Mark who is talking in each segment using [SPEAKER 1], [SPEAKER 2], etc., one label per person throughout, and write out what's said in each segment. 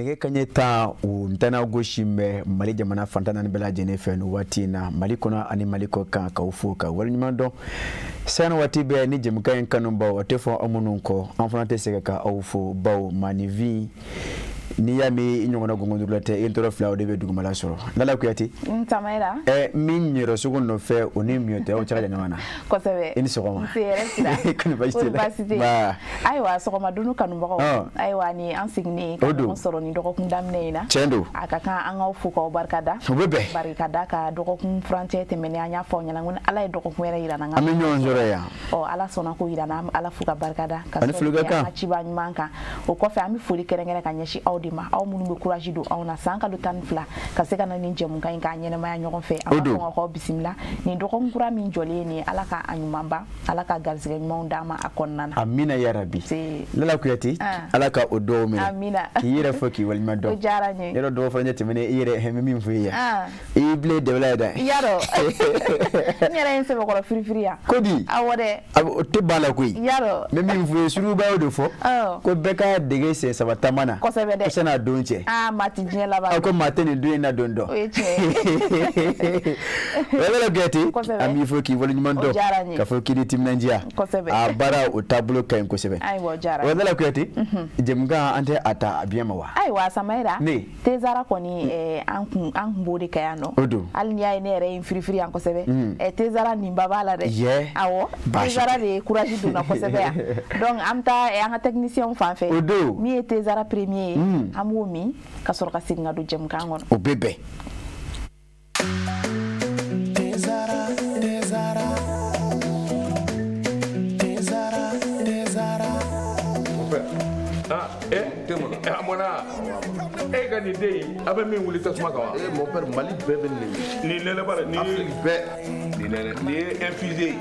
[SPEAKER 1] Nɛgɛ kanɲɛ 10 o ntana gosi bɛ Mali jamana fantan naani bɛɛ lajɛlen fɛ nin waati in na Mali kɔnɔ ani Mali kɔ kan k'aw fo ka waleɲuman dɔn sani waati bɛɛ ni jɛmukan in kanubaw o tɛ fɔ aw minnu kɔ an fana tɛ sɛgɛn ka aw fo bawo maanifin n'i y'a mɛn i ɲɔgɔnna gɔngɔndurula tɛ i tɔɔrɔ fila o de bɛ dugumala sɔrɔ Lala Kuyate
[SPEAKER 2] Samaira
[SPEAKER 1] min yɛrɛ sogo nɔfɛ o ni miɲɔtɔyaw cɛ ka jan ɲɔgɔn na
[SPEAKER 2] kosɛbɛ
[SPEAKER 1] i ni sɔgɔma
[SPEAKER 2] nse yɛrɛ sira
[SPEAKER 1] kɔni baasi t'i la
[SPEAKER 2] baasi tɛ yen ayiwa sɔgɔma dunu kanubagaw ayiwa ni an seginnen ka ɲɔgɔn sɔrɔ ni dɔgɔkun daminɛ in na
[SPEAKER 1] tiɲɛ don
[SPEAKER 2] a ka kan an k'aw fo k'aw barika da
[SPEAKER 1] o bɛ bɛn
[SPEAKER 2] barika da ka dɔgɔkun furancɛ tɛmɛnen an y'a fɔ aw ɲɛna ko ni Ala ye dɔgɔkun wɛrɛ yira an na
[SPEAKER 1] an bɛ ɲɔgɔn sɔrɔ yan
[SPEAKER 2] ɔ Ala sɔnna k'o yira an na Ala fo ka barika da ka sɔrɔ an ka ciba ɲuman kan o kɔfɛ an bɛ foli kɛrɛnkɛrɛn ka ɲɛsin aw de ma aw minnu bɛ courage don anw na san kalo 12 ka se ka na nin jɛmukan in k'a ɲɛnamaya ɲɔgɔn fɛ an b'a fɔ k'aw bisimila nin dɔgɔkun kura min jɔlen ye nin Ala ka a ɲuman ban Ala ka garisɛgɛ ɲumanw d'an ma a kɔnɔna na
[SPEAKER 1] amina ya rabi Lala Kuyate Ala ka o dɔw minɛ
[SPEAKER 2] amina
[SPEAKER 1] k'i yɛrɛ fo k'i waleɲuman dɔn
[SPEAKER 2] o diyara n ye
[SPEAKER 1] yɔrɔ dɔw fana tɛmɛnen i yɛrɛ hɛmɛ min fɔ i ye i y'i bilen dɛbɛla ye dɛ
[SPEAKER 2] i y'a dɔn n yɛrɛ ye n sɛbɛkɔrɔ firifiri yan
[SPEAKER 1] ko di
[SPEAKER 2] awɔ dɛ
[SPEAKER 1] o tɛ ban la koyi
[SPEAKER 2] i y'a dɔn
[SPEAKER 1] n bɛ min fɔ i ye suruba y'o de fɔ ko bɛɛ ka dege sen saba taama na
[SPEAKER 2] kosɛbɛ dɛ
[SPEAKER 1] ko san'a don cɛ
[SPEAKER 2] maa tɛ diɲɛ laban
[SPEAKER 1] aw ko maa tɛ nin don in na don dɔn
[SPEAKER 2] o ye tiɲɛ ye
[SPEAKER 1] Lala Kuyate an b'i fo k'i waleɲuman dɔn ka fɔ k'i ni timinandiya a baara o taabolo ka ɲi kosɛbɛ
[SPEAKER 2] ayiwa o diyara n ye
[SPEAKER 1] Lala Kuyate jɛmukan an tɛ a ta a biɲɛ ma wa
[SPEAKER 2] ayiwa Samaira
[SPEAKER 1] ne
[SPEAKER 2] Tezara kɔni an kun b'o de kɛ yan nɔ
[SPEAKER 1] o don
[SPEAKER 2] hali n'i y'a ye ne yɛrɛ ye n firifiri yan kosɛbɛ Tezara ninba b'a la dɛ awɔ Tezara de ye courage donna kosɛbɛ yan donc an bɛ taa an ka technicien fan fɛ
[SPEAKER 1] o don
[SPEAKER 2] min ye Tezara premier ye an b'o min ka sɔrɔ ka segin ka don jɛmukan kɔnɔ
[SPEAKER 1] o bɛ bɛn
[SPEAKER 3] Tezara Tezara Tezara Tezara
[SPEAKER 4] ah a mɔna e ka nin den in a bɛ min wuli tasuma kan wa
[SPEAKER 5] mon père Mali bɛɛ bɛ nin
[SPEAKER 4] nin nɛnɛ b'a la nin
[SPEAKER 5] Afrique bɛɛ
[SPEAKER 4] nin nɛnɛ nin ye infusé ye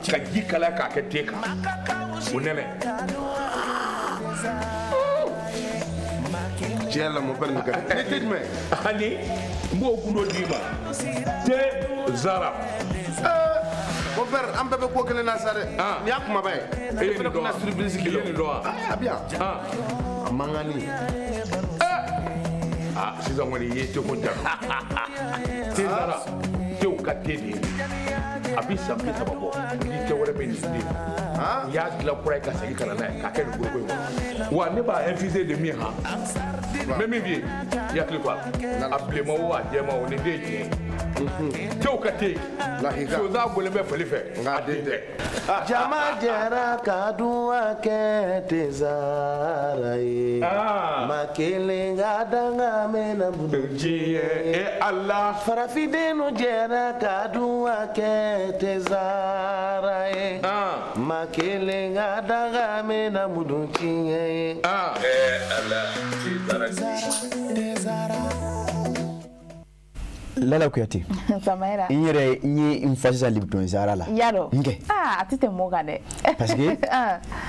[SPEAKER 4] ka ji kalaya k'a kɛ te kan o nɛnɛ
[SPEAKER 5] tiɲɛ la mon père nin ka di ne tɛ jumɛn
[SPEAKER 4] ani n b'o gundo d'i ma Tezara
[SPEAKER 5] mon père an bɛɛ bɛ ko kelen na sa dɛ nin y'a kumaba ye
[SPEAKER 4] e ye nin dɔn wa
[SPEAKER 5] surprise
[SPEAKER 4] i ye nin dɔn wa
[SPEAKER 5] a bɛ yan a mankanni
[SPEAKER 4] ah sisan kɔni i ye te ko jaabi Tezara tew ka te de ye a bɛ san 30 bɔ ni tɛ wɛrɛ bɛ nin den n y'a dilan kura ye ka segin ka na n'a ye k'a kɛ nin foroko in kɔnɔ wa ne b'a infusé de min han n bɛ min f'i ye i hakili to a la a bilenman o a jɛman o nin den ye tiɲɛ ye tew ka te sonsan bɔlen bɛ fali fɛ a den tɛ.
[SPEAKER 5] Jama jɛra ka duwa kɛ Tezara ye maa kelen ka danga mɛnna bolo
[SPEAKER 4] diɲɛ e Ala
[SPEAKER 5] farafindenw jɛra ka duwa kɛ Tezara ye maa kelen ka danga mɛnna bolo diɲɛ ye.
[SPEAKER 4] Ala Tezara.
[SPEAKER 3] Tezara
[SPEAKER 1] Lala Kuyate
[SPEAKER 2] Samaira
[SPEAKER 1] n yɛrɛ n ye n fa sisan Lipton Zara la
[SPEAKER 2] i y'a dɔn
[SPEAKER 1] n kɛ
[SPEAKER 2] a tɛ tɛmɛ o kan dɛ
[SPEAKER 1] parce que n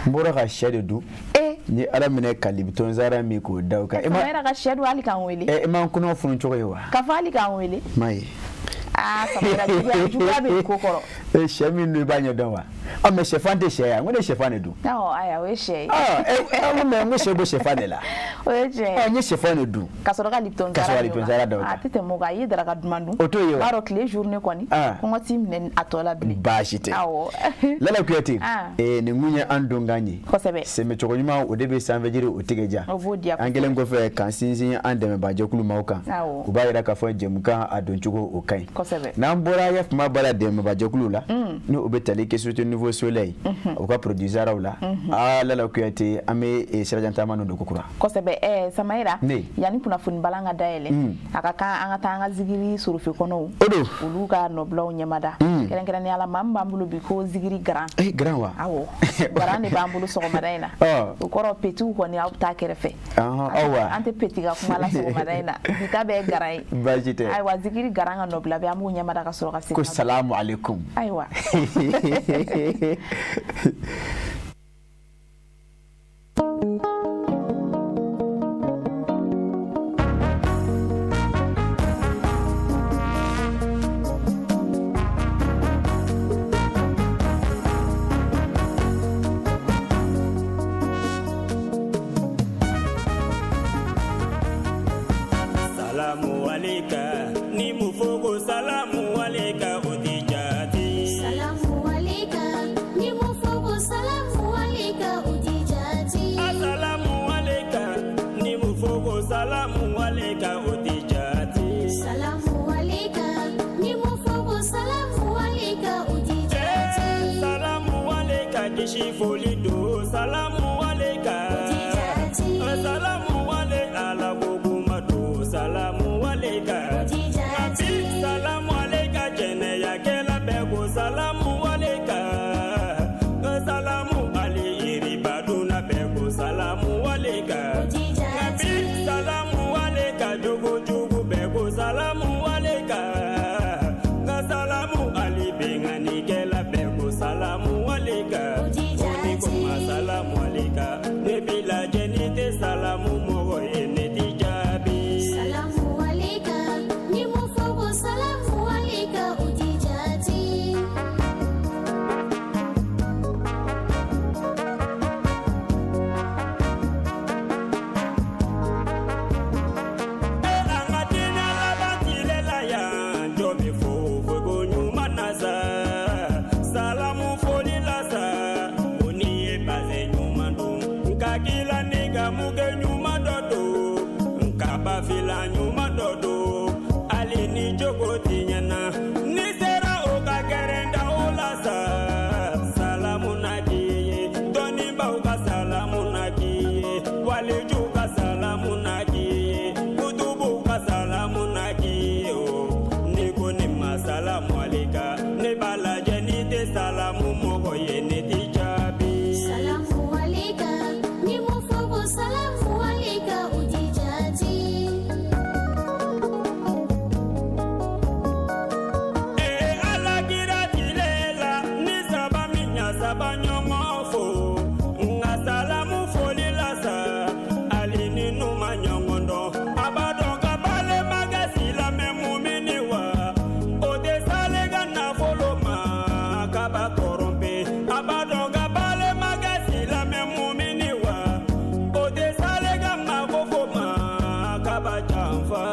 [SPEAKER 1] bɔra ka sɛ de dun n ye Ala minɛ ka Lipton Zara min k'o da o kan
[SPEAKER 2] Samaira ka sɛ dun hali k'an wele
[SPEAKER 1] e ma n kɔnɔ funu cogo ye wa
[SPEAKER 2] ka fɔ hali k'an wele
[SPEAKER 1] ma ye
[SPEAKER 2] Samaira juguya bɛ ko kɔrɔ
[SPEAKER 1] sɛ min dun i b'a ɲɛdɔn wa mais sɛfan tɛ sɛ ye n ko ne sɛfan de dun
[SPEAKER 2] awɔ ayiwa o ye sɛ ye
[SPEAKER 1] mais n ko sɛ bɔ sɛfan de la
[SPEAKER 2] o ye tiɲɛ ye
[SPEAKER 1] n ye sɛfan de dun
[SPEAKER 2] ka sɔrɔ ka Lipton Zara da o kan a tɛ tɛmɛ o kan i ye daraka duman dun
[SPEAKER 1] o t'o ye wa
[SPEAKER 2] b'a dɔn tile journée kɔni kɔngɔ t'i minɛ a tɔ la bilen
[SPEAKER 1] baasi tɛ
[SPEAKER 2] awɔ
[SPEAKER 1] Lala Kuyate nin kun ye an donkan ye
[SPEAKER 2] kosɛbɛ
[SPEAKER 1] sɛmɛcogo ɲuman o de bɛ sanfɛjiri o tigɛ ja
[SPEAKER 2] o b'o diya
[SPEAKER 1] an kɛlen kɔfɛ k'an sinsin an dɛmɛbaajɛkulu maaw kan u b'a yira k'a fɔ jɛmukan a doncogo o ka ɲi n'an bɔra Yafuma Bala dɛmɛbaajɛkulu la ni o bɛ tali kɛ surtout Nouveau Soleil u ka produit Zaraw la Lala Kuyate an bɛ sirajan taama ninnu don kokura
[SPEAKER 2] kosɛbɛ Samaira yanni kunnafoni balan ka dayɛlɛ a ka kan an ka taa an ka zigiri sorofe kɔnɔw
[SPEAKER 1] o don
[SPEAKER 2] olu ka nɔbilaw ɲɛmada kɛrɛnkɛrɛnnenya la maa min b'an bolo bi ko zigiri garan
[SPEAKER 1] garan wa
[SPEAKER 2] awɔ garan de b'an bolo sɔgɔmada in na o kɔrɔ petiw kɔni aw bɛ taa kɛrɛfɛ
[SPEAKER 1] aw
[SPEAKER 2] an tɛ peti ka kuma la sɔgɔmada in na bi ta bɛɛ garan ye
[SPEAKER 1] baasi tɛ
[SPEAKER 2] ayiwa zigiri garan ka nɔbila bɛ an b'o ɲɛmada ka sɔrɔ ka segin
[SPEAKER 1] ko salamu aleykum
[SPEAKER 2] ayiwa
[SPEAKER 6] Kisi foli do salamu aleka salamu ale ala ko do salamu aleka nabi salamu aleka jɛnɛya kɛla bɛɛ ko salamu aleka salamu ale iribaduna bɛɛ ko salamu aleka nabi salamu aleka jogojugu bɛɛ ko salamu aleka salamu ale benganikɛla bɛɛ ko salamu aleka salamu aleka ne b'i lajɛ n'i tɛ salamu mɔgɔ ye ne t'i jaabi.
[SPEAKER 7] Salamu aleka ni m'o fɔ ko salamu aleka o t'i jate.
[SPEAKER 6] E an ka diinɛ laban tile la yan jɔn bɛ fo fo ko ɲuman na sa salamu foli la sa. Kila ni ka muke ɲuman dɔ don nka bafila ɲuman dɔ don hali ni jogo ti ɲɛna ni sera o ka gɛrɛnda o la sa salamu na k'i ye dɔnnibaw ka salamu na k'i ye walijuw ka salamu na k'i ye kutubuw ka salamu na k'i ye o ni ko ne ma salamu aleka ne b'a lajɛ n'i tɛ salamu mɔgɔ ye ne t'i jaabi.
[SPEAKER 7] Salamu aleka ni m'o fɔ ko salamu aleka o t'i jate.
[SPEAKER 6] Ee ala kira tile la ni saba min ɲa saba ɲɔgɔn fo nka salamu foli la sa hali ni n'u ma ɲɔgɔn dɔn a b'a dɔn ka balimakɛ silamɛ mumini wa o tɛ sale ka nafolo ma kaba tɔrɔnpe a b'a dɔn ka balimakɛ silamɛ mumini wa o tɛ sale ka mako fo ma kaba janfa.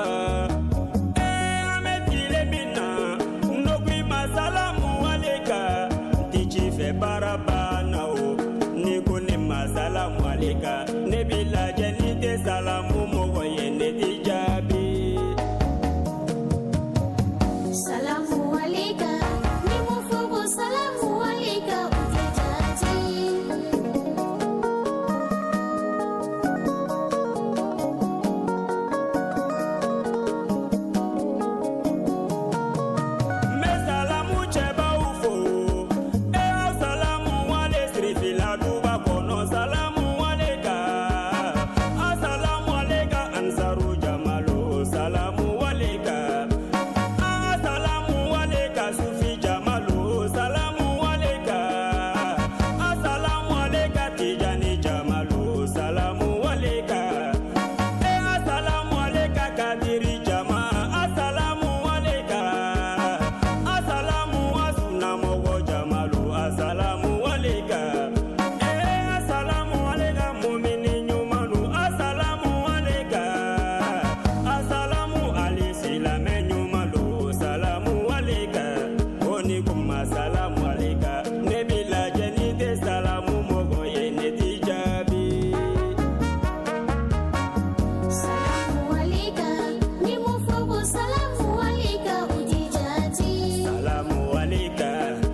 [SPEAKER 6] Ee an bɛ tile min na n'o ko i ma salamu aleka n ti ci fɛ baara banna o n'i ko ne ma salamu aleka ne b'i lajɛ n'i tɛ salamu mɔgɔ ye ne t'i jaabi.
[SPEAKER 7] Salamu aleka ni m'o fɔ ko salamu aleka o t'i jate.
[SPEAKER 6] N bɛ salamu cɛbaw fo e aw salamu ale sirifila duba kɔnɔ salamu aleka a salamu aleka ansaru jamalo salamu aleka a salamu aleka sufi jamalo salamu aleka a salamu aleka tijani jamalo salamu aleka e a salamu aleka kadiri jama a salamu aleka a salamu a sunamɔgɔ jamalo a salamu aleka e a salamu aleka mumini ɲumanu a salamu aleka a salamu ale silamɛ ɲumanu salamu aleka o ni kuma salamu aleka ne b'i lajɛ n'i tɛ salamu mɔgɔ ye ne t'i jaabi.
[SPEAKER 7] Salamu aleka ni m'o fɔ ko salamu aleka o t'i jate.
[SPEAKER 6] Salamu aleka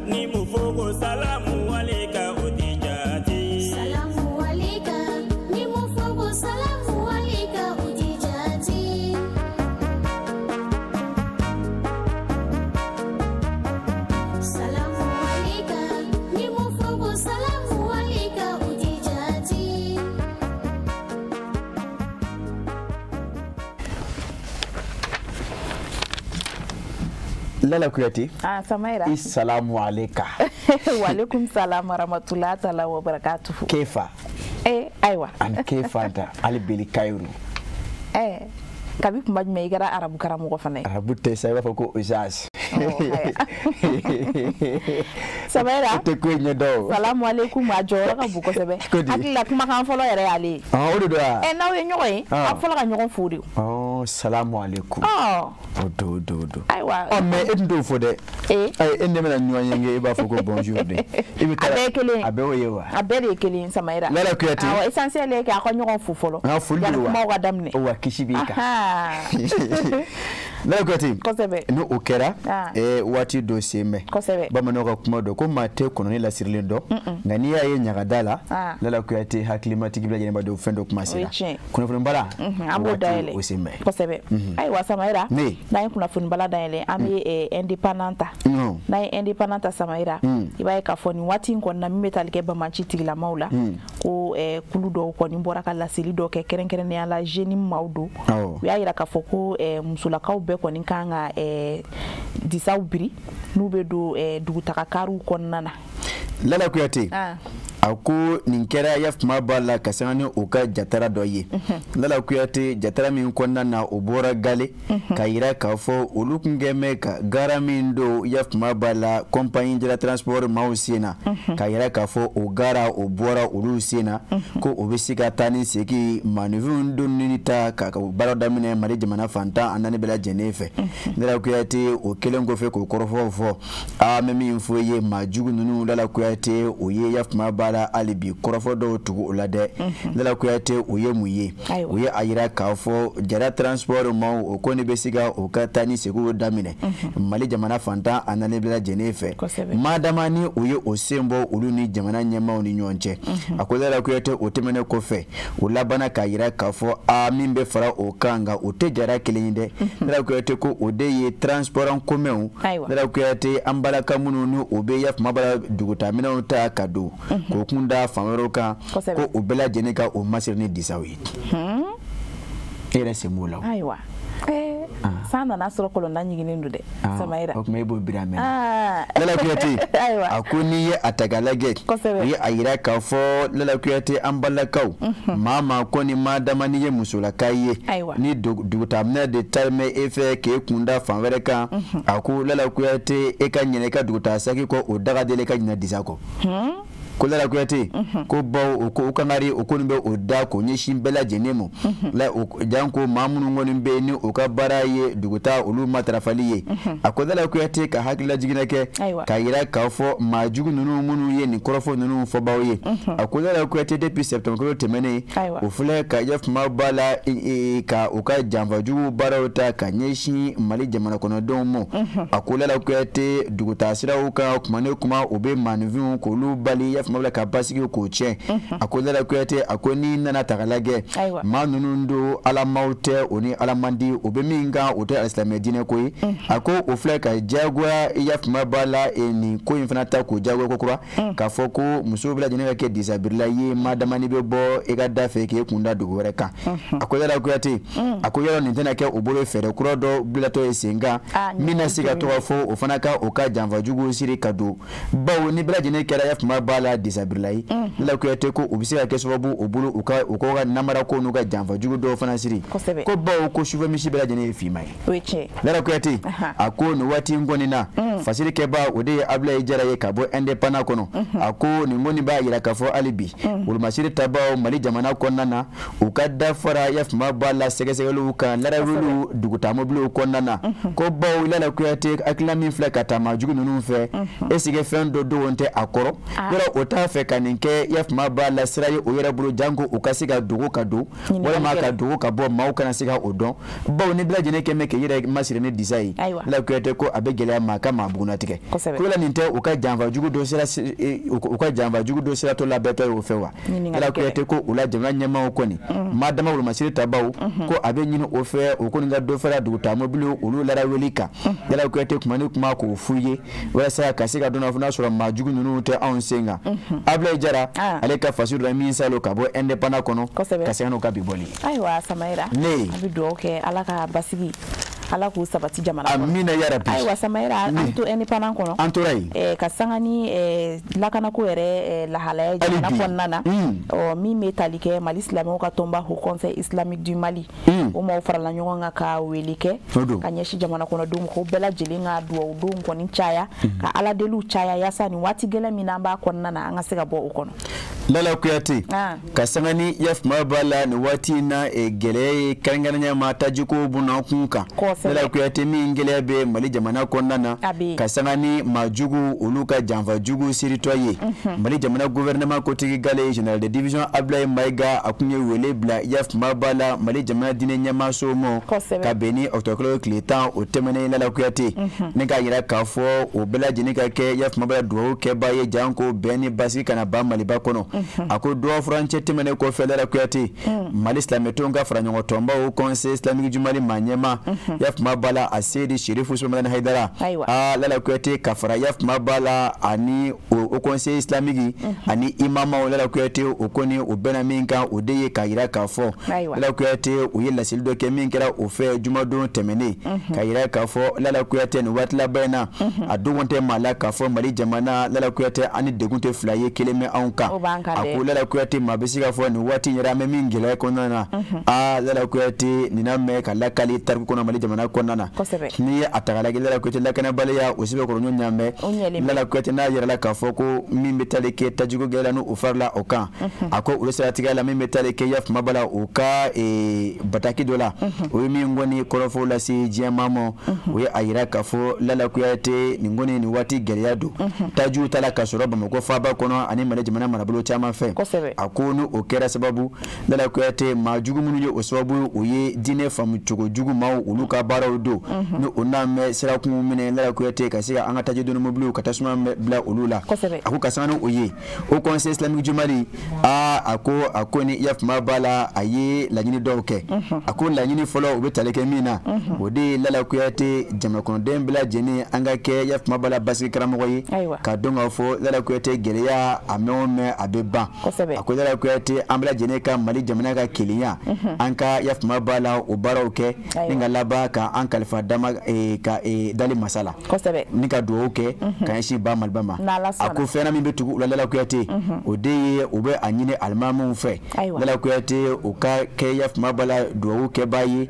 [SPEAKER 6] ni m'o fɔ ko salamu aleka o t'i jate.
[SPEAKER 7] Salamu aleka ni m'o fɔ ko salamu aleka o t'i jate. Salamu aleka ni m'o fɔ ko salamu aleka o t'i jate.
[SPEAKER 1] Lala Kuyate.
[SPEAKER 2] Ah, Samaira.
[SPEAKER 1] Assalamu aleka.
[SPEAKER 2] Wa alaikum salam wa rahmatullahi ta'ala wa barakatuhu.
[SPEAKER 1] Kefa.
[SPEAKER 2] Eh, aiwa.
[SPEAKER 1] An kefa ta Ali Beli Kairu.
[SPEAKER 2] Eh, kabi kuma jumɛn i kɛra arabu karamɔgɔ fana ye.
[SPEAKER 1] Arabu tɛ sa i b'a fɔ ko Ozazi.
[SPEAKER 2] Samaira.
[SPEAKER 1] O tɛ ko in ɲɛdɔn o.
[SPEAKER 2] Salamu alaikum a jɔyɔrɔ ka bon kosɛbɛ.
[SPEAKER 1] Ko di?
[SPEAKER 2] Hakili la kumakan fɔlɔ yɛrɛ y'ale ye.
[SPEAKER 1] Ah, o de don wa?
[SPEAKER 2] Eh, n'aw ye ɲɔgɔn ye,
[SPEAKER 1] Ah.
[SPEAKER 2] a fɔlɔ ka ɲɔgɔn fo de.
[SPEAKER 1] Oh, salamu alaikum.
[SPEAKER 2] Ɔ,
[SPEAKER 1] O don o don o don.
[SPEAKER 2] ayiwa.
[SPEAKER 1] Ɔ mais e tun t'o fɔ dɛ.
[SPEAKER 2] Eh.
[SPEAKER 1] Ayi e ni ne bɛna ɲɔgɔn ye e b'a fɔ ko bonjour de. I bɛ
[SPEAKER 2] A bɛɛ ye kelen ye.
[SPEAKER 1] A bɛɛ y'o ye wa?
[SPEAKER 2] A bɛɛ de ye kelen ye Samaira.
[SPEAKER 1] Lala Kuyate.
[SPEAKER 2] Awɔ, essentiel ye k'a ka ɲɔgɔn fo fɔlɔ.
[SPEAKER 1] An ka foli de
[SPEAKER 2] Yanni
[SPEAKER 1] don wa?
[SPEAKER 2] kumaw ka daminɛ.
[SPEAKER 1] O wa kisi b'i kan.
[SPEAKER 2] Ahan.
[SPEAKER 1] Lala Kuyate,
[SPEAKER 2] kosɛbɛ,
[SPEAKER 1] n'o kɛra waati dɔ sen bɛ,
[SPEAKER 2] kosɛbɛ,
[SPEAKER 1] bamananw ka kuma dɔn ko maa tɛ kɔnɔni lasirilen dɔn, nka n'i y'a ye ɲagada la, Lala Kuyate, hakilimatigi bɛɛ lajɛlen b'a dɔn fɛn dɔ kuma sera. Kunnafoni bala,
[SPEAKER 2] an b'o dayɛlɛ,
[SPEAKER 1] o sen bɛ,
[SPEAKER 2] kosɛbɛ. Ayiwa Samayira, n'an ye kunnafoni bala dayɛlɛ, an bɛ indépendant ta. N'an ye indépendant ta Samayira, i b'a ye k'a fɔ nin waati in kɔnɔna min bɛ tali kɛ banbaanci tigilamaw la, ko kulu dɔw kɔni bɔra ka laseli dɔ kɛ, kɛrɛnkɛrɛnnenya la jeune maaw don. U y'a yira k'a fɔ ko musolakaw bɛɛ kɔni kan ka disaw biri n'u bɛ don dugutaga kariw kɔnɔna na.
[SPEAKER 1] Lala Kuyate, a ko nin kɛra yafuma b'a la ka sanga ni u ka jatara dɔ ye. Lala Kuyate, jatara min kɔnɔna na o bɔra gale ka yira k'a fɔ olu kun kɛ ka gara min don yafuma b'a la compagnie de la transport maaw sen na, ka yira k'a fɔ o gara o bɔra olu sen na, ko o bɛ se ka taa ni segin maanifinw donni ta ka baara daminɛ Mali jamana fantan a naani bɛɛ lajɛlen fɛ. Lala Kuyate, o kɛlen kɔfɛ k'o kɔrɔfɔw fɔ, a bɛ min fɔ ye maa jugu ninnu, Lala Kuyate, o ye yafuma b'a la hali bi kɔrɔfɔ dɔw tugu o la dɛ. Lala Kuyate, o ye mun ye? O ye a yira k'a fɔ Jara transport maaw o kɔni bɛ se ka o ka taa ni seginw daminɛ Mali jamana fantan a naani bɛɛ lajɛlen fɛ, madama ni o ye o sen bɔ olu ni jamana ɲɛmaaw ni ɲɔgɔn cɛ. A ko Lala Kuyate, o tɛmɛnen kɔfɛ, o labanna k'a yira k'a fɔ a min bɛ fara o kan, nka o tɛ Jara kelen ye dɛ. Lala Kuyate, ko o de ye transport en commun. Lala Kuyate, an balaka minnu ni o bɛ yafama bala dugutaaminɛnw ta ka don k'o kun da fan wɛrɛw kan, ko o bɛɛ lajɛlen ka o masiri ni disaw ye. E yɛrɛ sen b'o la o.
[SPEAKER 2] Ayiwa, san nana sɔrɔ kɔlɔnda ɲiginnen don dɛ, Samayira.
[SPEAKER 1] O tuma e b'o biri a mɛnna. Lala Kuyate, a ko n'i ye a ta k'a lajɛ, o ye a yira k'a fɔ Lala Kuyate, an balakaw, maa kɔni ma dama n'i ye musolaka ye, ni dugutaaminɛ de taalen e fɛ k'e kun da fan wɛrɛ kan, a ko Lala Kuyate, e ka ɲinɛ i ka dugutaa saki kɔ, o daga deli ka ɲinɛ disa kɔ. Ko Lala Kuyate, ko bawo o ko o kangari o kɔni bɛ o da k'o ɲɛsin bɛɛ lajɛlen ma la, janko maa minnu kɔni bɛ yen ni o ka baara ye dugutaa olu matarafali ye. A ko Lala Kuyate, ka hakililajiginna kɛ k'a yira k'a fɔ maa jugu ninnu minnu ye nin kɔrɔfɔ ninnu fɔbaw ye, a ko Lala Kuyate, depuis septembre kalo tɛmɛnen, o filɛ ka yafama ba la ka u ka janfajugu baaraw ta ka ɲɛsin Mali jamana kɔnɔdenw ma. A ko Lala Kuyate, dugutaa siraw kan kuma ni kuma o bɛ maaninfinw k'olu bali yafama ka basigi k'o tiɲɛ. A ko Lala Kuyate, a ko n'i nana ta k'a lajɛ, maa ninnu don alamaw tɛ, o ni ala man di, o bɛ min kan o tɛ alisilamɛ diinɛ ko ye. A ko o filɛ ka diyagoya yafama b'a la nin ko in fana ta k'o diyagoya ko kura, k'a fɔ ko musow bɛɛ lajɛlen ka kɛ disabirila ye, maa damani bɛ bɔ i ka da fɛ k'e kun da dugu wɛrɛ kan. A ko Lala Kuyate, a ko yɔrɔ nin tɛna kɛ o bolo fɛɛrɛ kura dɔ bilatɔ ye sen kan min na se ka to ka fɔ o fana ka o ka janfajugu siri ka don, bawo ni bɛɛ lajɛlen kɛra yafama b'a la disabirila ye, Lala Kuyate ko o bɛ se ka kɛ sababu o bolo u ka namara ko n'u ka janfajugu dɔw fana siri, ko bawo ko sufɛ misi bɛɛ lajɛlen ye finman ye. Lala Kuyate, a ko nin waati in kɔni na fasiri kɛbaa o de ye Abulayi Jara ye ka bɔ indépendant kɔnɔ. A ko nin kɔni b'a yira k'a fɔ hali bi wolomasiri tabaw Mali jamana kɔnɔna na, u ka dafara yafama b'a la sɛgɛsɛgɛliw kan larawuliw dugutaamobiliw kɔnɔna na, ko bawo Lala Kuyate, hakilina min filɛ ka taa maajugu ninnu fɛ, est-ce que fɛn dɔ dogon tɛ a kɔrɔ yɔrɔ o t'a fɛ ka nin kɛ yafama b'a la sira ye o yɛrɛ bolo, janko u ka se ka dogo ka don walima ka dogo ka bɔ maaw kana se ka o dɔn, bawo ni bɛɛ lajɛlen kɛ mɛ k'i yɛrɛ masiri ni disa ye, Lala Kuyate ko a bɛ gɛlɛya maa ka maa bugunnatigɛ. Ko yala nin tɛ u ka janfajugu dɔ sira u ka janfajugu dɔ siratɔ labɛntɔ ye o fɛ wa? Lala Kuyate ko o la jamana ɲɛmaaw kɔni maa dama wolomasiri tabaw ko a bɛ ɲini o fɛ o kɔni ka dɔ fara dugutaamobiliw olu larawuli kan. Lala Kuyate, kuma ni kuma k'o f'u ye walasa ka se ka dɔn n'a sɔrɔ maa jugu ninnu tɛ anw sen kan. Abulayi Jara, ale ka faso dɔ min salo ka bɔ indépendant kɔnɔ, ka segin n'o ka bi bɔli.
[SPEAKER 2] Ayiwa Samayira, an bɛ dugawu kɛ Ala ka basigi, Ala k'u sabati jamana kɔnɔ.
[SPEAKER 1] Amina ya Rabbi.
[SPEAKER 2] Ayiwa Samayira, an to indépendant kɔnɔ.
[SPEAKER 1] An tora yen.
[SPEAKER 2] Ka sanga ni lakanako yɛrɛ lahalaya jamana kɔnɔna na, ɔ min bɛ tali kɛ Mali silamɛw ka tɔnba Haut Conseil islamique du Mali, o maaw farala ɲɔgɔn kan ka wele kɛ ka ɲɛsin jamana kɔnɔdenw ma, ko bɛɛ lajɛlen ka dugawu donw kɔni caya, ka ala deliw caya, yaasa nin waati gɛlɛn min n'an b'a kɔnɔna na, an ka se ka bɔ o kɔnɔ.
[SPEAKER 1] Lala Kuyate ka sanga ni yafuma b'a la nin waati in na gɛlɛya ye kɛrɛnkɛrɛnnenya ma tajiko bunna kun kan. Lala Kuyate min gɛlɛya bɛ Mali jamana kɔnɔna na ka sanga ni maajugu olu ka janfa jugu siritɔ ye. Mali jamana gouvernement kotigi gale général de division Abdoulaye Maïga a kun ye wele bila yafuma b'a la Mali jamana diinɛ ɲɛmaaso ma ka bɛn ni octobre tile 10 o tɛmɛnen. Lala Kuyate ne k'a yira k'a fɔ o bɛɛ lajɛlen ka kɛ yafuma b'a la dugawu kɛbaa ye janko bɛn ni basigi kana ban Maliba kɔnɔ. A ko dɔgɔ furancɛ tɛmɛnen kɔfɛ, Lala Kuyate, Mali silamɛtɔnw ka fara ɲɔgɔn tɔnba o Conseil islamique du Mali maa ɲɛma yafuma b'a la a Seyidi Sherifu Usumani Hayidara, aa Lala Kuyate, ka fara yafuma b'a la ani o Conseil islamique ani imamaw, Lala Kuyate, o kɔni o bɛnna min kan, o de ye k'a yira k'a fɔ Lala Kuyate u ye laseli dɔ kɛ min kɛra o fɛ jumadon tɛmɛnen, k'a yira k'a fɔ Lala Kuyate nin waati laban in na a dogon tɛ maa la k'a fɔ Mali jamana, Lala Kuyate, ani degun tɛ fila ye kelen bɛ anw kan. A ko Lala Kuyate maa bɛ se k'a fɔ nin waati in yɛrɛ an bɛ min gɛlɛya kɔnɔna na, aa Lala Kuyate nin na mɛn ka lakali tariku kɔnɔ Mali jamana kɔnɔna na. N'i ye a ta k'a lajɛ, Lala Kuyate, lakanabaliya o sɛbɛkɔrɔ ɲɔgɔn ɲaamɛ. Lala Kuyate n'a yɛrɛ la k'a fɔ ko min bɛ tali kɛ tajiko gɛlɛya n'o farala o kan, a ko olu siratigɛ la min bɛ tali kɛ yafuma b'a la u ka bataki dɔ la, o ye min kɔni kɔrɔfɔw lase diɲɛ maa ma, o ye a yira k'a fɔ Lala Kuyate nin kɔni nin waati gɛlɛya don tajiw ta la ka sɔrɔ Bamakɔ faaba kɔnɔ ani Mali jamana marabolo caman fɛ. A ko ni o kɛra sababu, Lala Kuyate, maa jugu minnu ye o sababu, o ye diinɛ faamu cogo jugu maaw olu ka baaraw don ni o n'a mɛn sirakun minɛ, Lala Kuyate, ka se ka an ka taji donni mobiliw ka tasuma bila olu la. A ko ka sanga ni o ye o Conseil islamique du Mali, aa a ko ni yafuma b'a la a ye laɲini dɔw kɛ. A ko laɲini fɔlɔ o bɛ tali kɛ min na, o de ye Lala Kuyate jamana kɔnɔden bɛɛ lajɛlen an ka kɛ yafuma b'a la basigi karamɔgɔ ye, ka dɔn k'a fɔ Lala Kuyate gɛlɛya a mɛn o mɛn a bɛ ban. A ko Lala Kuyate an bɛɛ lajɛlen ka Mali jamana ka kelenya an ka yafuma b'a la o baaraw kɛ ni ka laban ka an kalifa dama ka dali masa la ni ka dugawu kɛ ka ɲɛsin ba Maliba ma. A ko fɛn min bɛ tugu u la, Lala Kuyate, o de ye u bɛ a ɲini alimamuw fɛ, Lala Kuyate, u ka kɛ yafuma b'a la dugawu kɛbaa ye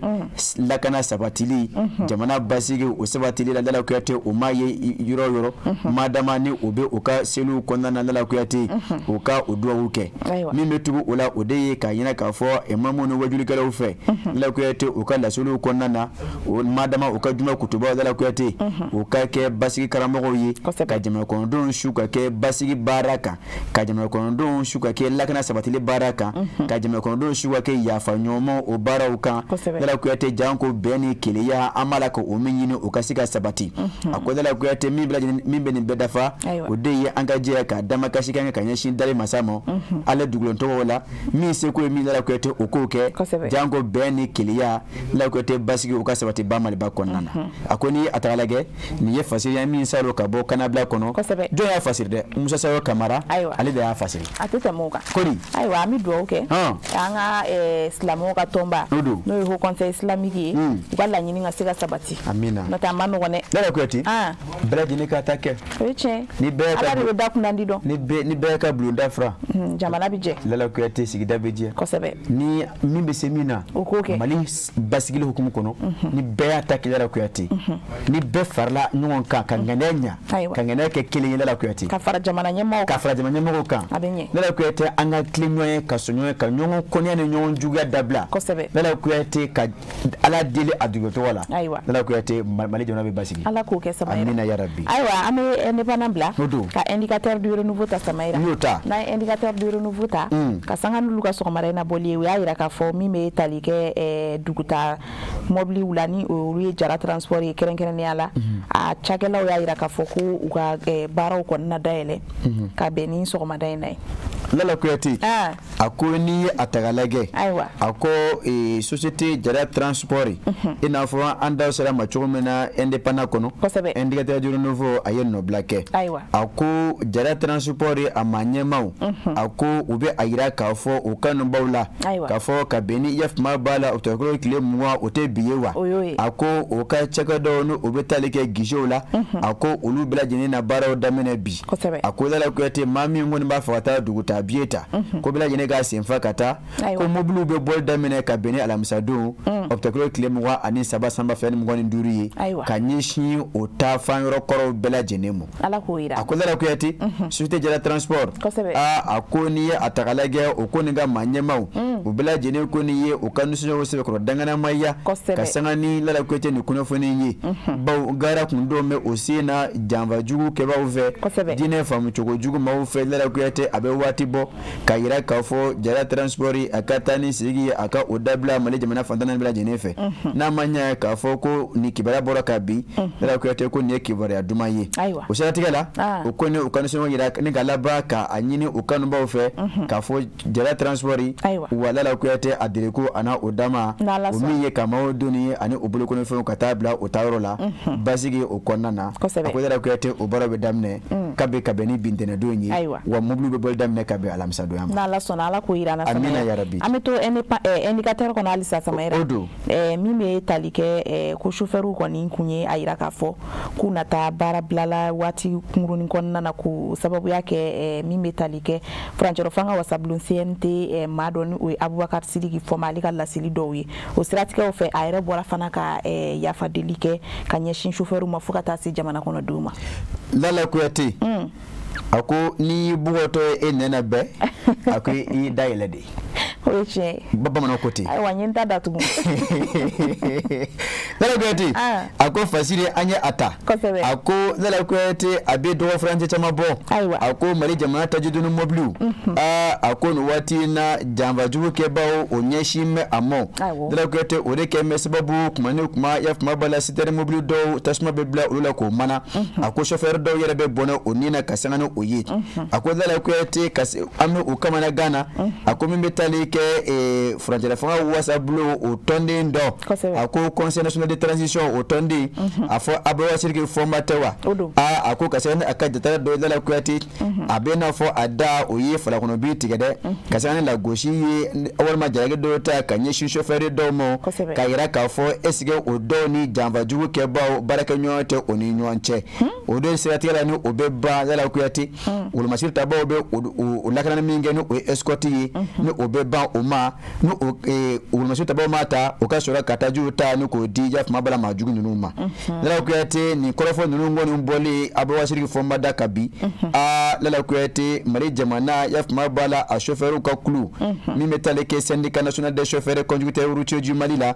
[SPEAKER 1] lakana sabatili jamana basigi o sabatili la. Lala Kuyate o ma ye yɔrɔ o yɔrɔ madama ni o bɛ u ka seliw kɔnɔna na, Lala Kuyate, u ka o dugawu kɛ. Min bɛ tugu o la, o de ye k'a ɲini k'a fɔ imamu ni wajulikɛlaw fɛ, Lala Kuyate, u ka laseliw kɔnɔna na o madama u ka juma kutubaw, Lala Kuyate, u ka kɛ basigi karamɔgɔw ye ka jamana kɔnɔdenw su ka kɛ basigi baara kan, ka jamana kɔnɔdenw su ka kɛ lakana sabatili baara kan, ka jamana kɔnɔdenw su ka kɛ yafa ɲɔgɔnma o baaraw kan. Lala Kuyate janko bɛn ni kelenya an b'a la ka o min ɲini o ka se ka sabati. A ko Lala Kuyate min bɛ nin bɛɛ dafa, o de ye an ka jɛ ka damakasi kɛ ka ɲɛsin dali masa ma ale dugulen tɔgɔ la min seko ye min, Lala Kuyate, o k'o kɛ janko bɛn ni kelenya, Lala Kuyate, basigi o ka sabati ba Maliba kɔnɔna na. A ko ni a taga lajɛ nin ye fasiri ye min salon ka bɔ kanabila kɔnɔ. Jɔn y'a fasiri dɛ? Musa Sayo Kamara, ale de y'a fasiri.
[SPEAKER 2] A tɛ tɛmɛ o kan.
[SPEAKER 1] Kori.
[SPEAKER 2] Ayiwa, an bɛ dugawu kɛ an ka silamɛw ka tɔnba n'o ye Haut Conseil islamique ye, u ka laɲini ka se ka sabati.
[SPEAKER 1] Amina.
[SPEAKER 2] N'o tɛ a ma nɔgɔn dɛ.
[SPEAKER 1] Lala Kuyate bɛɛ lajɛlen ka ta kɛ.
[SPEAKER 2] O ye tiɲɛ.
[SPEAKER 1] Ni bɛɛ ka
[SPEAKER 2] Ala de bɛ da kunnandi dɔn.
[SPEAKER 1] Ni bɛɛ ka bulonda fura.
[SPEAKER 2] Jamana bɛ jɛ.
[SPEAKER 1] Lala Kuyate sigida bɛ jɛ.
[SPEAKER 2] Kosɛbɛ.
[SPEAKER 1] Ni min bɛ se min na.
[SPEAKER 2] O k'o kɛ.
[SPEAKER 1] Mali basigili hukumu kɔnɔ. Ni bɛɛ y'a ta kɛ, Lala Kuyate, ni bɛɛ farala ɲɔgɔn kan ka ŋaniya ɲa ka ŋaniya kɛ kelen ye, Lala Kuyate.
[SPEAKER 2] Ka fara jamana ɲɛmɔgɔw kan.
[SPEAKER 1] Ka fara jamana ɲɛmɔgɔw kan.
[SPEAKER 2] A bɛ ɲɛ.
[SPEAKER 1] Lala Kuyate an ka tilen ɲɔgɔn ye ka sɔn ɲɔgɔn ye ka ɲɔgɔn kɔniya ni ɲɔgɔn juguya dabila.
[SPEAKER 2] Kosɛbɛ.
[SPEAKER 1] Lala Kuyate ka Ala deli a dugu tɔgɔ la.
[SPEAKER 2] Ayiwa.
[SPEAKER 1] Lala Kuyate Mali jamana bɛ basigi.
[SPEAKER 2] Ala k'o kɛ Samayira.
[SPEAKER 1] Amina yarabi.
[SPEAKER 2] Ayiwa, an bɛ indépendant bila. Ka indicateur du renouveau ta Samayira.
[SPEAKER 1] N y'o ta.
[SPEAKER 2] N'an ye indicateur du renouveau ta. Ka sanga n'olu ka sɔgɔmada in na bɔli ye, u y'a yira k'a fɔ min bɛ tali kɛ duguta mɔbiliw la ni olu ye Jara transport ye kɛrɛnkɛrɛnnenya la. A cakɛlaw y'a yira k'a fɔ ko u ka baaraw kɔni na dayɛlɛ ka bɛn ni sɔgɔmada in na ye.
[SPEAKER 1] Lala Kuyate a ko n'i ye a ta k'a lajɛ, a ko société Jara transport i n'a fɔ an da sera ma cogo min na indépendant kɔnɔ, indicateur du renouveau a ye nɔbila kɛ. A ko Jara transport a ma ɲɛmaaw, a ko u bɛ a yira k'a fɔ u kanubaw la k'a fɔ ka bɛn ni yafuma b'a la octobre tile 20 o tɛ bi ye wa. A ko o ka cakɛdaw ni o bɛ tali kɛ guichetw la, a ko olu bɛɛ lajɛlen na baaraw daminɛ bi. A ko Lala Kuyate maa min kɔni b'a fɛ ka taa duguta biye ta, ko bɛɛ lajɛlen k'a senfa ka taa, ko mobiliw bɛ bɔli daminɛ ka bɛn ni alamisadon Octobre tile 23 san 2025 ye ka ɲɛsin o taafan yɔrɔ kɔrɔw bɛɛ lajɛlen ma.
[SPEAKER 2] Ala k'o yira.
[SPEAKER 1] A ko Lala Kuyate société Jara Transport a ko n'i ye a ta k'a lajɛ o ko nin ka maa ɲɛmaaw u bɛɛ lajɛlen ko nin ye u ka nisɔndiyaw sɛbɛkɔrɔ danganamaya ka sanga ni Lala Kuyate nin kunnafoni ye bawo gara kun don bɛ o sen na janfajugu kɛbaaw fɛ diinɛ faamucogo jugu maaw fɛ Lala Kuyate a bɛ waati bɔ ka yira k'a fɔ Jara Transport a ka taa ni sigi a ka o dabila Mali jamana fantan naani bɛɛ lajɛlen fɛ n'a ma ɲɛ k'a fɔ ko nin kibaruya bɔra ka bin Lala Kuyate ko nin ye kibaruya duman ye o siratigɛ la o ko ni u ka nisɔngɔ yira ni ka laban ka a ɲini u kanubaw fɛ k'a fɔ Jara Transport wa Lala Kuyate a dereko a n'a o dama o min ye ka maaw donni ani u bolokɔnɔfɛnw ka taa bila o taayɔrɔ la basigi o kɔnɔna na a ko Lala Kuyate o baara bɛ daminɛ kabi ka bɛn ni bi ntɛnɛndon ye wa mobili bɛ bɔli daminɛ ka bɛn alamisadonya ma.
[SPEAKER 2] N'Ala sɔnna Ala k'o yira an na.
[SPEAKER 1] Amina yarabi.
[SPEAKER 2] An bɛ to indicateur kɔnɔ halisa Samayira.
[SPEAKER 1] O don.
[SPEAKER 2] Min bɛ tali kɛ ko chauffeur kɔni kun ye a yira k'a fɔ k'u na taa baara bila la waati kunkurunin kɔnɔna na k'o sababuya kɛ min bɛ tali kɛ furancɛrɔ fanga wasabulon CNT maa dɔ ni o ye Abubakar Sidiki Fɔma ale ka laseli dɔw ye o siratigɛw fɛ a yɛrɛ bɔra fana ka yafa deli kɛ ka ɲɛsin chauffeur ma fo ka taa se jamana kɔnɔdenw ma.
[SPEAKER 1] Lala Kuyate a ko n'i y'i bugɔtɔ ye e nɛnɛ bɛɛ a ko i y'i da yɛlɛ de.
[SPEAKER 2] O ye tiɲɛ ye.
[SPEAKER 1] Bamananw ko ten.
[SPEAKER 2] Ayiwa n ye n ta datugu.
[SPEAKER 1] Lala Kuyate a ko Fasiri an ye a ta.
[SPEAKER 2] Kosɛbɛ.
[SPEAKER 1] A ko Lala Kuyate a bɛ dɔgɔ furancɛ caman bɔ.
[SPEAKER 2] Ayiwa.
[SPEAKER 1] A ko Mali jamana tajidoni mɔbiliw. A ko nin waati in na janfajugu kɛbaaw o ɲɛsin bɛ a ma. Lala Kuyate o de kɛ bɛ sababu kuma ni kuma yafama b'a la citerne mɔbili dɔw tasuma bɛ bila olu la k'o mana. A ko chauffeur dɔw yɛrɛ bɛ bɔnɛ o ni na ka sanga ni o ye. A ko Lala Kuyate ka an bɛ o kamana gan na. A ko min bɛ taali kɛ furancɛla fanga wasabulon o tɔnden dɔ a ko conseil national de transition o tɔnden a fɔ Abubakar Sidiki Fɔnba tɛ wa a ko ka sɛbɛn ni a ka jatala dɔ Lala Kuyate a bɛ n'a fɔ a da o ye falakɔnɔbi tigɛ dɛ ka sɛbɛn ni lagosi ye walima jalaki dɔw ta ka ɲɛsin chauffeur dɔw ma ka yira k'a fɔ est ce que o dɔw ni janfajugu kɛbaaw baarakɛɲɔgɔn tɛ o ni ɲɔgɔn cɛ o de siratigɛ la ni o bɛ ban Lala Kuyate wolomasiri tabaw bɛ o lakanani min kɛ ni o ye escorte ye ni o bɛ ban o ma ni o wolomasiri tabaw ma ta o ka sɔrɔ ka tajiw ta ni k'o di yafama bala maa jugu ninnu ma Lala Kuyate nin kɔrɔfɔ ninnu kɔni bɔlen Abubakar Sidiki Fɔnba da ka bi Lala Kuyate Mali jamana yafama b'a la a chauffeur ka kulu min bɛ taali kɛ syndicat national des chauffeurs et conducteurs routiers du Mali la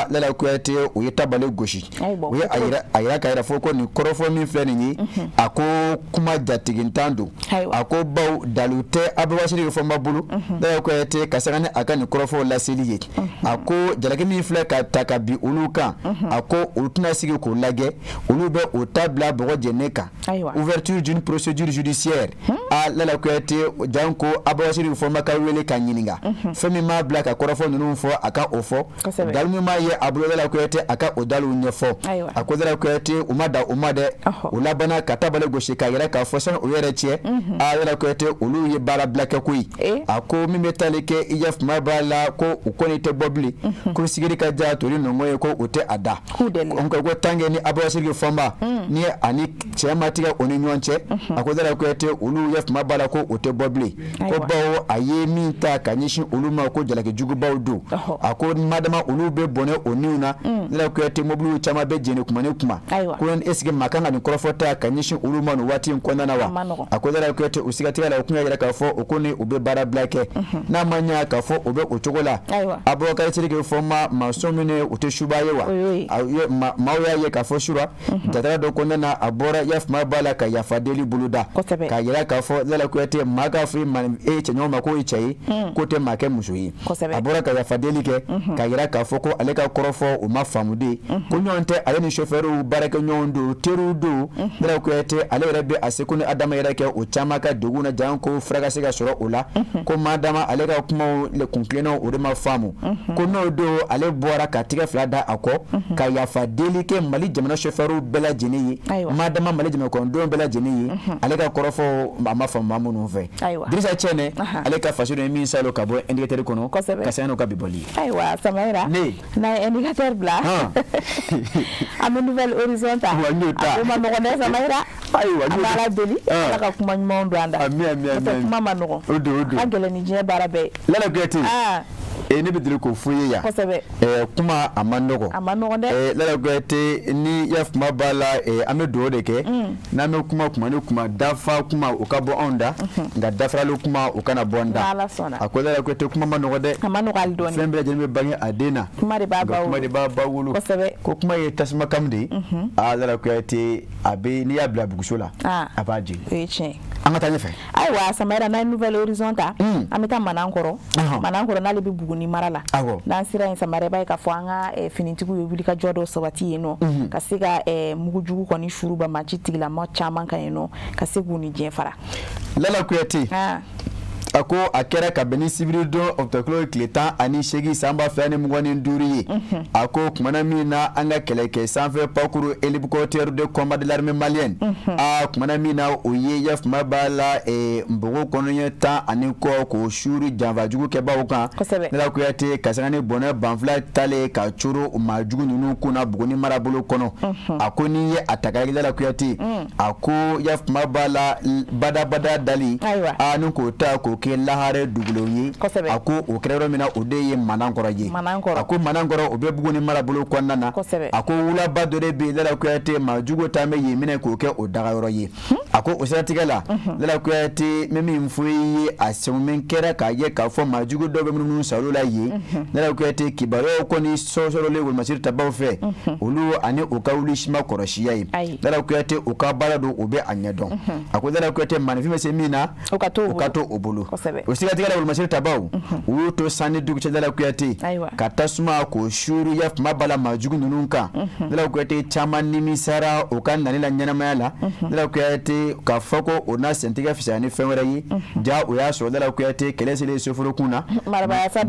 [SPEAKER 1] Lala Kuyate o ye tabale gosi o ye a yira k'a yira fɔ ko nin kɔrɔfɔ min filɛ nin ye a ko kuma jatigintan don a ko baw dalu tɛ Abubakar Sidiki Fɔnba bolo Lala Kuyate ka sanga ni a ka nin kɔrɔfɔw laseli ye a ko jalaki min filɛ ka ta ka bin olu kan a ko olu tɛna sigi k'o lajɛ olu bɛ o ta bila bɔgɔ jɛnen kan ouverture d'une procédure judiciaire a Lala Kuyate janko Abubakar Sidiki Fɔnba ka wele ka ɲininka fɛn min m'a bila ka kɔrɔfɔ ninnu fɔ a ka o fɔ dalu min m'a ye a bolo Lala Kuyate a ka o daluw ɲɛfɔ a ko Lala Kuyate u ma da o ma dɛ o labanna ka tabale gosi k'a yɛrɛ k'a fɔ sani o yɛrɛ cɛ a Lala Kuyate olu ye baara bila kɛ koyi a ko min bɛ taali kɛ i yafama b'a la ko u kɔni tɛ bɔ bilen ko sigiri ka ja tori nɔngɔn ye ko o tɛ a da ko tanke ni Abubakar Sidiki Fɔnba ni ani cɛ ma tigɛ o ni ɲɔgɔn cɛ a ko Lala Kuyate olu yafama b'a la ko o tɛ bɔ bilen ko bawo a ye min ta ka ɲɛsin olu ma ko jalaki jugubaw don a ko madama olu bɛ bɔnɛ o niw na Lala Kuyate mobiliw caman bɛ jeni kuma ni kuma ko est ce que maa kan ka nin kɔrɔfɔ ta ka ɲɛsin olu ma nin waati in kɔnɔna na wa a ko Lala Kuyate o sigatigɛ la o kun y'a yira k'a fɔ o ko ni u bɛ baara bila kɛ n'a ma ɲɛ k'a fɔ o bɛ o cogo la Abubakar Sidiki Fɔnba maçon minnu o tɛ suba ye wa maaw y'a ye k'a fɔ sura jatala dɔ kɔnɔna na a bɔra yafama b'a la ka yafa deli boloda k'a yira k'a fɔ Lala Kuyate maa k'a fɔ e cɛɲɔgɔn ma k'o ye cɛ ye k'o tɛ maa kɛ muso ye a bɔra ka yafa deli kɛ k'a yira k'a fɔ ko ale ka kɔrɔfɔ o ma faamu de ko ɲɔgɔn tɛ ale ni chauffeur baarakɛɲɔgɔn don teriw don Lala Kuyate ale yɛrɛ bɛ a seko ni adama yɛrɛ kɛ o caman ka degun na janko fura ka se ka sɔrɔ o la ko madama ale ka kumaw kuntilennaw o de ma faamu ko n'o don ale bɔra ka tigɛ fila da a kɔ ka yafa deli kɛ Mali jamana chauffeur bɛɛ lajɛlen ye madama Mali jamana kɔnɔdenw bɛɛ lajɛlen ye ale ka kɔrɔfɔ a ma faamu maa minnu fɛ Dirisa Cɛnɛ ale ka faso ye min salo ka bɔ indicateur kɔnɔ ka sanga n'o ka bi bɔli ye.
[SPEAKER 2] Ayiwa Samayira n'an ye indicateur bila an bɛ Nouvel Horizon ta a ko ma nɔgɔn dɛ Samayira
[SPEAKER 1] Ayiwa
[SPEAKER 2] an bɛ Ala deli Ala ka kuma ɲumanw don an da
[SPEAKER 1] ami ami ami
[SPEAKER 2] kuma ma nɔgɔn
[SPEAKER 1] o don
[SPEAKER 2] a ka gɛlɛn ni diɲɛ baara bɛɛ ye.
[SPEAKER 1] Lala Kuyate Ne bɛ deli k'o f'u ye yan.
[SPEAKER 2] Kosɛbɛ.
[SPEAKER 1] Kuma a man nɔgɔn.
[SPEAKER 2] A man nɔgɔn dɛ.
[SPEAKER 1] Lala Kuyate, ni ya kuma b'a la, an bɛ dugawu de kɛ. N'an bɛ kuma kuma ni kuma dafa kuma o ka bɔ anw da, nka dafarali kuma o kana bɔ an da.
[SPEAKER 2] N'Ala sɔnna.
[SPEAKER 1] A ko Lala Kuyate, kuma ma nɔgɔn dɛ.
[SPEAKER 2] A ma nɔgɔn hali dɔɔni.
[SPEAKER 1] Fɛn bɛɛ lajɛlen bɛ bange a den na.
[SPEAKER 2] Kuma de b'a ba wolo.
[SPEAKER 1] Kuma de b'a ba wolo.
[SPEAKER 2] Kosɛbɛ.
[SPEAKER 1] Ko kuma ye tasuma kam de ye. Aa Lala Kuyate, a bɛ n'i y'a bila buguso la. A b'a jeni.
[SPEAKER 2] O ye tiɲɛ ye.
[SPEAKER 1] An ka taa ɲɛfɛ.
[SPEAKER 2] Ayiwa Samayira, n'an ye Nouvel Horizon ta, an bɛ taa Manankɔrɔ. Manankɔrɔ n'ale bɛ Buguni mara la. N'an sera yen Samayira, i b'a ye k'a fɔ an ka finitigiw ye wulikajɔ dɔ sabati yen nɔ, ka se ka mugujugu kɔni suru banbaanci tigilama caman kan yen nɔ, ka se k'u ni diɲɛ fara.
[SPEAKER 1] Lala Kuyate, a ko a kɛra ka bɛn ni sibiridon ɔkutɔbukalo tile 18 san 2025 ye. A ko kumana min na an ka kɛlɛkɛ sanfɛ pakuru hélicoptère de combat de l'armée malienne, a kumana min na o ye yafuma b'a la npogo kɔnɔɲɛ 10 ani kɔ k'o suuru janfajugu kɛbaw kan. Lala Kuyate, ka sanga ni bɔnɛ banfila talen ka coro maajugu ninnu kunna Buguni marabolo kɔnɔ. A ko n'i ye a ta k'a lajɛ Lala Kuyate, a ko yafuma b'a la badabada dali, a ni k'o ta k'o kɛ lahare dugulenw ye. A ko o kɛra yɔrɔ min na, o de ye Manankɔrɔ ye. A ko Manankɔrɔ o bɛ Buguni marabolo kɔnɔna na. A ko wulaba dɔ de bɛ yen Lala Kuyate, maajugu ta bɛ yen minɛ k'o kɛ o dagayɔrɔ ye. A ko o siratigɛ la, Lala Kuyate, n bɛ min fɔ i ye, a sɛmɛ kɛra k'a ye k'a fɔ maajugu dɔw bɛ minnu salo la yen. Lala Kuyate, kibaruyaw kɔni sɔsɔrɔlen wolomasiri tabaw fɛ, olu ani u ka wuli sima kɔrɔsiya ye. Lala Kuyate, u ka baara don, u bɛ a ɲɛdɔn. A ko Lala Kuyate, maaninfin bɛ se min na, o ka to o bolo. O siratigɛ la, wolomasiri tabaw u y'u to sanni dugu cɛ Lala Kuyate, ka tasuma k'o suuru yafuma bala maajugu ninnu kan. Lala Kuyate, caman nimisara u ka nani la ɲɛnamaya la. Lala Kuyate, k'a fɔ ko o n'a sentigɛ fisaya ni fɛn wɛrɛ ye, ja o y'a sɔrɔ Lala Kuyate kɛlɛ selen soforokun na,
[SPEAKER 2] marabaya
[SPEAKER 1] sa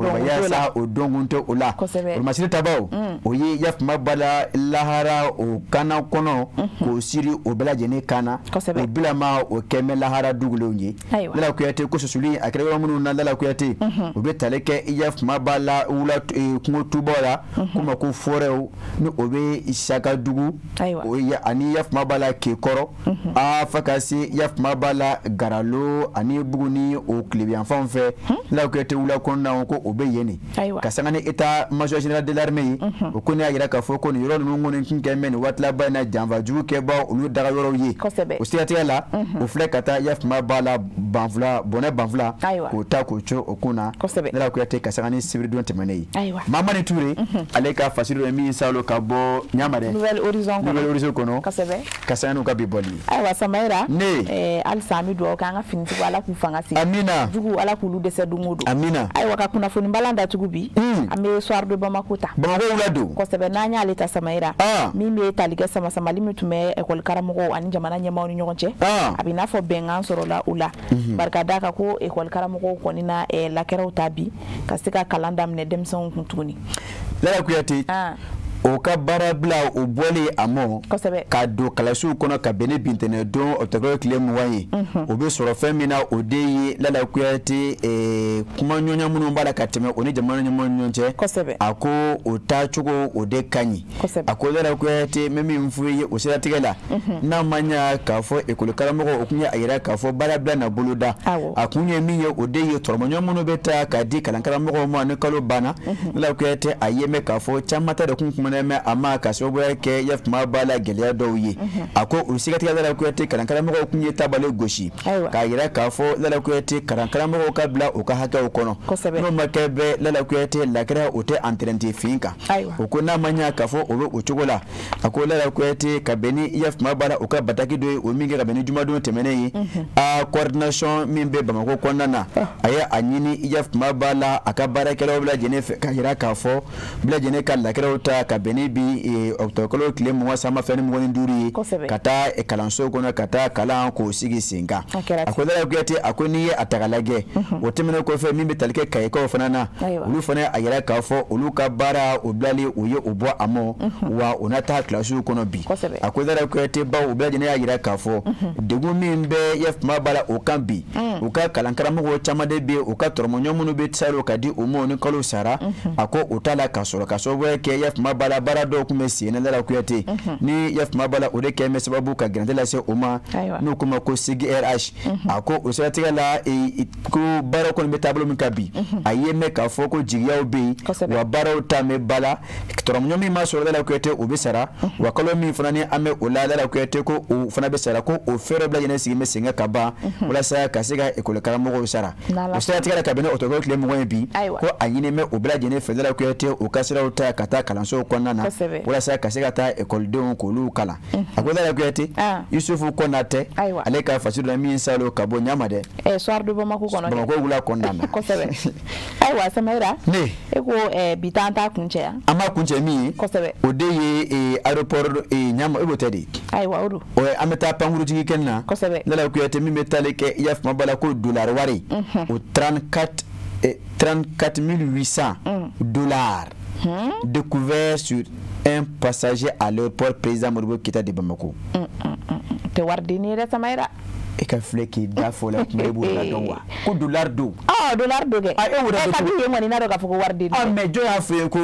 [SPEAKER 1] o donkun tɛ o la. Wolomasiri tabaw o ye yafuma bala lahara o kana kɔnɔ k'o siri o bɛɛ lajɛlen kan na, o bilama o kɛmɛ lahara dugulenw ye. Lala Kuyate, ko susuli a kɛra yɔrɔ minnu na Lala Kuyate, u bɛ tali kɛ yafuma b'a la wula kungo tubaw la, komi ko forɛw ni o bɛ Sakadugu ani yafuma b'a la Kekɔrɔ, a fo ka se yafuma b'a la Garalo ani Buguni o tilebiyanfanw fɛ. Lala Kuyate, wula kɔnɔna ko o bɛ yen de. Ka sanga ni état major général de l'armée ye, o ko ne y'a jira k'a fɔ ko nin yɔrɔ ninnu kɔni tun kɛ mɛ nin waati laban in na janfajugu kɛbaw olu daga yɔrɔw ye. O siratigɛ la, o filɛ ka taa yafuma b'a la banfula bɔnɛ banfula k'o ta k'o co o kun na. Lala Kuyate, ka sanga ni sibiridon tɛmɛnen ye. Mamani Ture, ale ka fasiri dɔ ye min salo ka bɔ ɲama dɛ,
[SPEAKER 2] Nouvel Horizon
[SPEAKER 1] kɔnɔ, ka sanga n'u ka bi bɔli ye.
[SPEAKER 2] Ayiwa Samayira, halisa an bɛ dugawu kɛ an ka finitigiw, Ala k'u fanga se.
[SPEAKER 1] Amina.
[SPEAKER 2] Jugu Ala k'olu dɛsɛ don o don.
[SPEAKER 1] Amina.
[SPEAKER 2] Ayiwa, ka kunnafoni balan datugu bi, an bɛ Soir de Bamako ta.
[SPEAKER 1] Bamako wula don.
[SPEAKER 2] Kosɛbɛ. N'an y'ale ta Samayira, min bɛ tali kɛ sama-samali min tun bɛ ekɔli karamɔgɔw ani jamana ɲɛmaaw ni ɲɔgɔn cɛ, a bɛ n'a fɔ bɛnkan sɔrɔla o la. Barika d'a kan ko ekɔli karamɔgɔw kɔni na lakɛrɛw ta bi ka se ka kalan daminɛ denmisɛnw kun tuguni.
[SPEAKER 1] Lala Kuyate, o ka baara bila o bɔlen a mɔ ka don kalansow kɔnɔ ka bɛn ni bintɛnɛ don ɔkutɔbukalo tile 20 ye, o bɛ sɔrɔ fɛn min na, o de ye Lala Kuyate kuma ɲɔgɔnya minnu b'a la ka tɛmɛ o ni jamana ɲɛmɔgɔw ni ɲɔgɔn cɛ. A ko o taacogo o de ka ɲi. A ko Lala Kuyate, n bɛ min fɔ i ye o siratigɛ la, n'a ma ɲa k'a fɔ ekɔli karamɔgɔ o kun ye a yira k'a fɔ baara bila na boloda, a kun ye min ye, o de ye tɔrɔmɔɲɔ minnu bɛ taa k'a di kalankaramɔgɔw ma ni kalo banna. Lala Kuyate, a ye mɛn k'a fɔ caman ta de kun kumana mɛ a ma ka sababuya kɛ yafuma b'a la gɛlɛya dɔw ye. A ko o siratigɛ Lala Kuyate, kalankaramɔgɔw kun ye tabale gosi k'a yira k'a fɔ Lala Kuyate, kalankaramɔgɔw ka bila u ka hakɛw kɔnɔ, n'o ma kɛ bɛɛ Lala Kuyate lakɛrɛ o tɛ antɛrɛnte fin kan. O ko n'a ma ɲa k'a fɔ o bɛ o cogo la, a ko Lala Kuyate, ka bɛn ni yafuma b'a la u ka bataki dɔ ye o min kɛ ka bɛn ni jumadon tɛmɛnen ye, a coordination min bɛ Bamakɔ kɔnɔna na, a ye a ɲini yafuma b'a la a ka baarakɛlaw bɛɛ lajɛlen fɛ k'a yira k'a fɔ bɛɛ lajɛlen ka lakɛrɛw ta ka bɛn ni bi ɔkutɔbukalo tile 20 san 2025 ye, ka taa kalanso kɔnɔ ka taa kalan k'o sigi sen kan. A ko Lala Kuyate, a ko n'i ye a ta k'a lajɛ, o tɛmɛnen kɔfɛ min bɛ tali kɛ Kayikaw fana na, olu fana a yira k'a fɔ olu ka baara o bilali o ye o bɔ a mɔ, wa o na taa kilasiw kɔnɔ bi. A ko Lala Kuyate, baw u bɛɛ lajɛlen y'a yira k'a fɔ degun min bɛ yafuma b'a la o kan bi, u ka kalankaramɔgɔw caman de bɛ yen, u ka tɔrɔmɔɲɔ minnu bɛ salo ka di u ma ni kalo sara, a ko o t'a la ka sɔrɔ ka sababuya kɛ yafuma b'a la la baara dɔw tun bɛ sen na Lala Kuyate ni yafama b'a la o de kɛ bɛ sababu ka gɛrɛntɛ lase o ma n'u k'o ma ko CGRH a ko o siratigɛ la ko baara kɔni bɛ taabolo min kan bi a ye mɛn k'a fɔ ko jigiyaw bɛ yen wa baaraw ta bɛ ba la tɔrɔmɔɲɔ min ma sɔrɔ Lala Kuyate o bɛ sara wa kalo min fana ni an bɛ o la Lala Kuyate ko o fana bɛ sara ko o fɛɛrɛ bɛɛ lajɛlen sigi bɛ sen kan ka ban walasa ka se ka ekɔli karamɔgɔw sara o siratigɛ la kabini o tɔgɔ tile 20 ye bi ko a ɲini bɛ o bɛɛ lajɛlen fɛ Lala Kuyate o ka siraw ta ka taa kalansow kɔnɔna na walasa ka se ka taa ekɔlidenw k'olu kalan a ko Lala Kuyate Yusufu Konatɛ ale ka faso la min salo ka bɔ ɲama dɛ
[SPEAKER 2] soir de Bamako kɔnɔ
[SPEAKER 1] Bamako wula kɔnɔna na
[SPEAKER 2] kosɛbɛ ayiwa Samayira
[SPEAKER 1] ne
[SPEAKER 2] e ko bi taa an t'a kuncɛ yan
[SPEAKER 1] an b'a kuncɛ min ye
[SPEAKER 2] kosɛbɛ
[SPEAKER 1] o de ye aéroport ɲama e b'o tɛ de
[SPEAKER 2] ayiwa o don
[SPEAKER 1] an bɛ taa pankurujigi kɛnɛ na
[SPEAKER 2] kosɛbɛ
[SPEAKER 1] Lala Kuyate min bɛ taali kɛ i y'a faamu b'a la ko dollar wari o 34 800 dollars découvert sur un passager à l'aéroport président Modibo Keïta de Bamako.
[SPEAKER 2] Tɛ wariden ye dɛ Samayira.
[SPEAKER 1] E ka filɛ k'i da fɔ la kuma e b'o la dɔn wa ko dollar don.
[SPEAKER 2] Ɔ dollar don kɛ.
[SPEAKER 1] A e y'o da
[SPEAKER 2] kabi yen kɔni n'a dɔn k'a fɔ ko wariden
[SPEAKER 1] don. Ɔ mais jɔn y'a fɔ e ye ko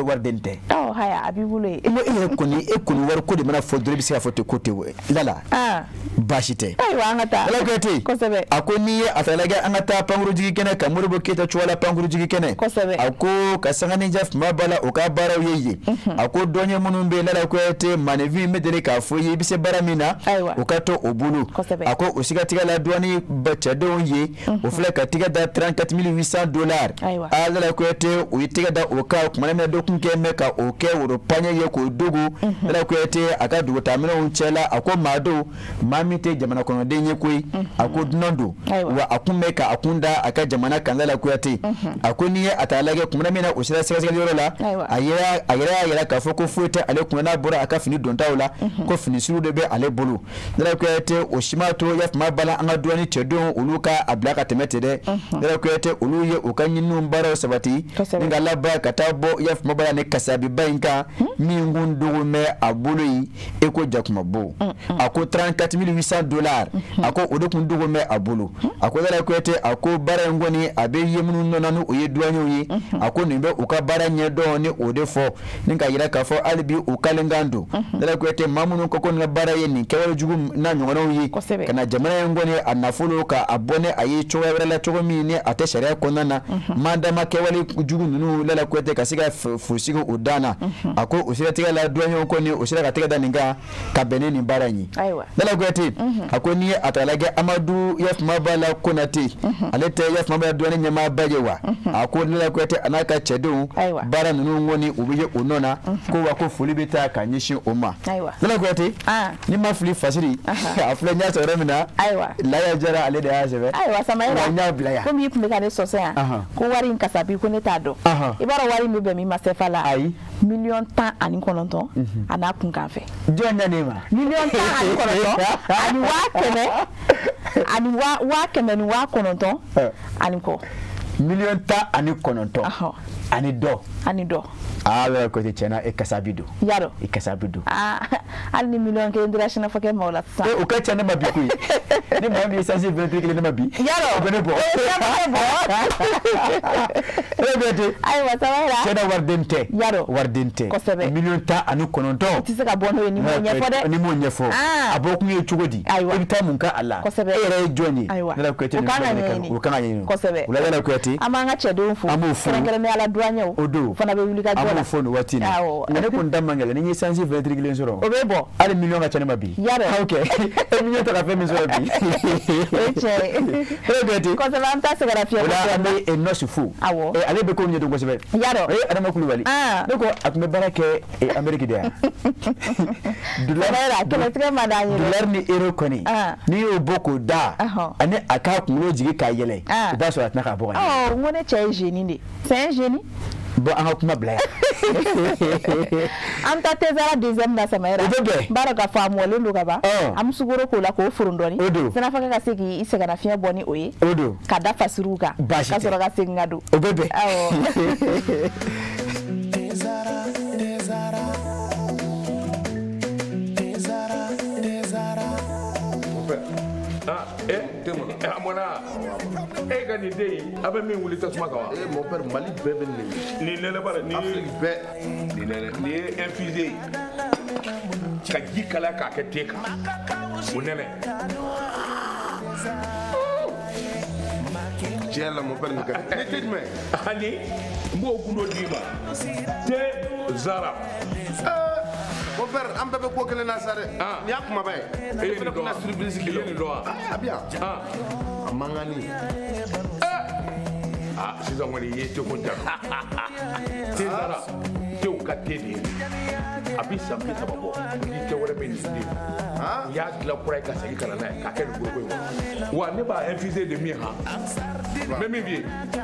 [SPEAKER 1] wariden tɛ.
[SPEAKER 2] Ɔ haya a b'i bolo yen.
[SPEAKER 1] E yɛrɛ kɔni e kɔni wari ko de mana fɔ dɔrɔn i bɛ se k'a fɔ ten ko ten Lala. Baasi tɛ.
[SPEAKER 2] Ayiwa an ka taa.
[SPEAKER 1] Lala Kuyate.
[SPEAKER 2] Kosɛbɛ.
[SPEAKER 1] A ko n'i ye a ta lajɛ an ka taa pankurujigi kɛnɛ kan Modibo Keïta cogoya la pankurujigi kɛnɛ.
[SPEAKER 2] Kosɛbɛ.
[SPEAKER 1] A ko ka sanganinja fuma b'a la o ka baaraw ye yen. A ko dɔn ye minnu bɛ Lala Kuyate maninfin bɛ deli k'a fɔ i ye i bɛ se baara min na.
[SPEAKER 2] Ayiwa.
[SPEAKER 1] O ka to o bolo.
[SPEAKER 2] Kosɛbɛ.
[SPEAKER 1] A ko o sigatigɛ la douane cɛdenw ye o filɛ ka tigɛ da 34 800 dollars.
[SPEAKER 2] Ayiwa.
[SPEAKER 1] A Lala Kuyate o ye tigɛ da o kan kumana min na dɔ kun kɛ mɛ ka o kɛ woro paɲɛ ye k'o dogo. Lala Kuyate a ka dugutaaminɛnw cɛ la a ko maa don maa min tɛ jamana kɔnɔden ye koyi a ko dunan don wa a kun bɛ ka a kun da a ka jamana kan Lala Kuyate a ko n'i ye a ta lajɛ kumana min na o sera sɛgɛsɛgɛli yɔrɔ la a yɛrɛ y'a yira k'a fɔ ko foyi tɛ ale kun n'a bɔra a ka fini dontaw la ko fini suru de bɛ ale bolo Lala Kuyate o si ma to yafama bala an ka douane cɛdenw olu ka a bila ka tɛmɛ ten dɛ Lala Kuyate olu ye u ka ɲininiw baaraw sabati ni ka laban ka taa bɔ yafama bala ni kasabiba in kan min kun dogo bɛ a bolo yen e ko jakumabo a ko 34 800 dollars a ko o de kun dogo bɛ a bolo a ko Lala Kuyate a ko baara in kɔni a bɛ ye minnu nɔ na ni o ye douaniers ye a ko nin bɛ u ka baara ɲɛdɔn ni o de fɔ ni ka yira k'a fɔ hali bi u kalenkan don Lala Kuyate maa minnu ko ko nin ka baara ye nin kɛwale jugu n'a ɲɔgɔnnaw ye ka na jamana in kɔni a nafolo ka a bɔ ni a ye cogoya wɛrɛ la cogo min ni a tɛ sariya kɔnɔna na mandama kɛwale jugu ninnu Lala Kuyate ka se ka fu sigi o dan na a ko o siratigɛ la douaniers kɔni o sera ka tɛgɛ da nin kan ka bɛn ni nin baara in ye Lala Kuyate a ko n'i ye a ta lajɛ Amadu yafama b'a la Konate ale tɛ yafama b'a la douane ɲɛmaaba ye wa a ko Lala Kuyate a n'a ka cɛdenw baara ninnu kɔni u bɛ ye o nɔ na ko wa ko foli bɛ taa ka ɲɛsin o ma Lala Kuyate ni ma fili fasiri a filɛ n y'a sɔrɔ yɔrɔ min na Laya Jara ale de y'a sɛbɛn
[SPEAKER 2] ayiwa Samayira
[SPEAKER 1] n y'a bila yan
[SPEAKER 2] komi i tun bɛ ka ne sɔsɔ yan ko wari in kasabi ko ne t'a dɔn i b'a dɔn wari in bɛ bɛn min ma CFA la
[SPEAKER 1] ayi
[SPEAKER 2] miliyɔn 19 a n'a kunkan fɛ
[SPEAKER 1] jɔn na ne ma
[SPEAKER 2] miliyɔn 19 ani 100 ani 100 ni 9,000 ani kɔ
[SPEAKER 1] miliyɔn 19 ani dɔ aa Lala Kuyate tiɲɛna e kasabi don
[SPEAKER 2] yarɔ
[SPEAKER 1] e kasabi don
[SPEAKER 2] aa hali ni miliyɔn 1 dira sinafɔkɛ ma o la sisan
[SPEAKER 1] o ka ca ne ma bi koyi ni maa min ye sansi 28 ne ma bi
[SPEAKER 2] yarɔ
[SPEAKER 1] o bɛ ne bɔ
[SPEAKER 2] o ye sinafɔkɛ bɔ
[SPEAKER 1] e Kuyate
[SPEAKER 2] ayiwa Samayira
[SPEAKER 1] tiɲɛna wariden tɛ
[SPEAKER 2] yarɔ
[SPEAKER 1] wariden tɛ
[SPEAKER 2] kosɛbɛ
[SPEAKER 1] miliyɔn 19
[SPEAKER 2] i tɛ se ka bɔ n'o ye ni m'o ɲɛfɔ dɛ
[SPEAKER 1] ni m'o ɲɛfɔ a bɔ kun ye cogo di
[SPEAKER 2] ayiwa
[SPEAKER 1] i bɛ taa mun kɛ a la
[SPEAKER 2] kosɛbɛ
[SPEAKER 1] e yɛrɛ ye jɔn ye
[SPEAKER 2] ayiwa
[SPEAKER 1] Lala Kuyate
[SPEAKER 2] o kan ka ɲɛɲini
[SPEAKER 1] o kan ka ɲɛɲini
[SPEAKER 2] kosɛbɛ
[SPEAKER 1] o la Lala Kuyate
[SPEAKER 2] an b'an ka cɛdenw fo
[SPEAKER 1] an b'o fo
[SPEAKER 2] kɛrɛnkɛrɛnnenya la douaniers
[SPEAKER 1] o don
[SPEAKER 2] fana bɛ wuli ka jɔ la
[SPEAKER 1] an b'o fo nin waati in na nka ne kɔni da man gɛlɛn ni n ye sansi 28 sɔrɔ
[SPEAKER 2] o bɛ bɔ
[SPEAKER 1] hali miliyɔn ka ca ne ma bi
[SPEAKER 2] yarɔ
[SPEAKER 1] ok e miliyɔn ta ka fɛn min sɔrɔ bi
[SPEAKER 2] o ye tiɲɛ ye
[SPEAKER 1] e Kuyate
[SPEAKER 2] kosɛbɛ an bɛ taa sɛgɛnna fiɲɛ
[SPEAKER 1] o la an bɛ nɔsi fo
[SPEAKER 2] awɔ
[SPEAKER 1] ale bɛ ko ɲɛdɔn kosɛbɛ
[SPEAKER 2] yarɔ
[SPEAKER 1] e Adama Kulubali ne ko a tun bɛ baara kɛ Amérique de yan
[SPEAKER 2] dollar kɛlɛtigɛ man d'an ye dɛ
[SPEAKER 1] dollar ni euro kɔni n'i y'o bɔ k'o da ani a k'a kunkolo jigin k'a yɛlɛ i b'a sɔrɔ a tɛna k'a bɔ ka ɲɛ
[SPEAKER 2] ɔ n ko ne cɛ ye génie de c'est un génie
[SPEAKER 1] Bon, an ka kuma bila yan.
[SPEAKER 2] An bɛ taa Tezara deuxième na Samayira.
[SPEAKER 1] O bɛ bɛn.
[SPEAKER 2] N b'a dɔn k'a fɔ a mɔlen don ka ban. An bɛ sukaro k'o la k'o foron dɔɔni.
[SPEAKER 1] O don.
[SPEAKER 2] Sinafɔkɛ ka se k'i sɛgɛnnafiɲɛ bɔ ni o ye.
[SPEAKER 1] O don.
[SPEAKER 2] Ka da fasiriw kan.
[SPEAKER 1] Baasi tɛ.
[SPEAKER 2] Ka sɔrɔ ka segin ka don.
[SPEAKER 1] O bɛ bɛn.
[SPEAKER 2] Awɔ.
[SPEAKER 3] Tezara, Tezara. Tezara, Tezara.
[SPEAKER 4] Ah, eh, a mɔna. ka nin den in a bɛ min wuli tasuma kan wa.
[SPEAKER 5] Eh mon père Mali bɛɛ bɛ nin de.
[SPEAKER 4] Nin nɛnɛ b'a la nin
[SPEAKER 5] Afrique bɛɛ.
[SPEAKER 4] Nin nɛnɛ nin ye infusé ye. Ka ji kalaya k'a kɛ te kan. O nɛnɛ.
[SPEAKER 5] Tiɲɛ la mon père nin ka di. Ni te jumɛn?
[SPEAKER 4] Ani n b'o gundo d'i ma. Te Zara.
[SPEAKER 5] Mon père an bɛɛ bɛ ko kelen na sa dɛ. Nin y'a kumaba ye.
[SPEAKER 4] E ye nin dɔn wa?
[SPEAKER 5] Surprise k'i la.
[SPEAKER 4] I ye nin dɔn wa?
[SPEAKER 5] A bɛ yan. A mankanni.
[SPEAKER 4] Ah sisan kɔni i ye te ko jaabi. Te Zara tew ka te de ye. A bɛ san 30 bɔ. Ni te wɛrɛ bɛ nin den. U y'a dilan kura ye ka segin ka na n'a ye k'a kɛ nin foroko in kɔnɔ. Wa ne b'a infuser de min han. N bɛ min f'i ye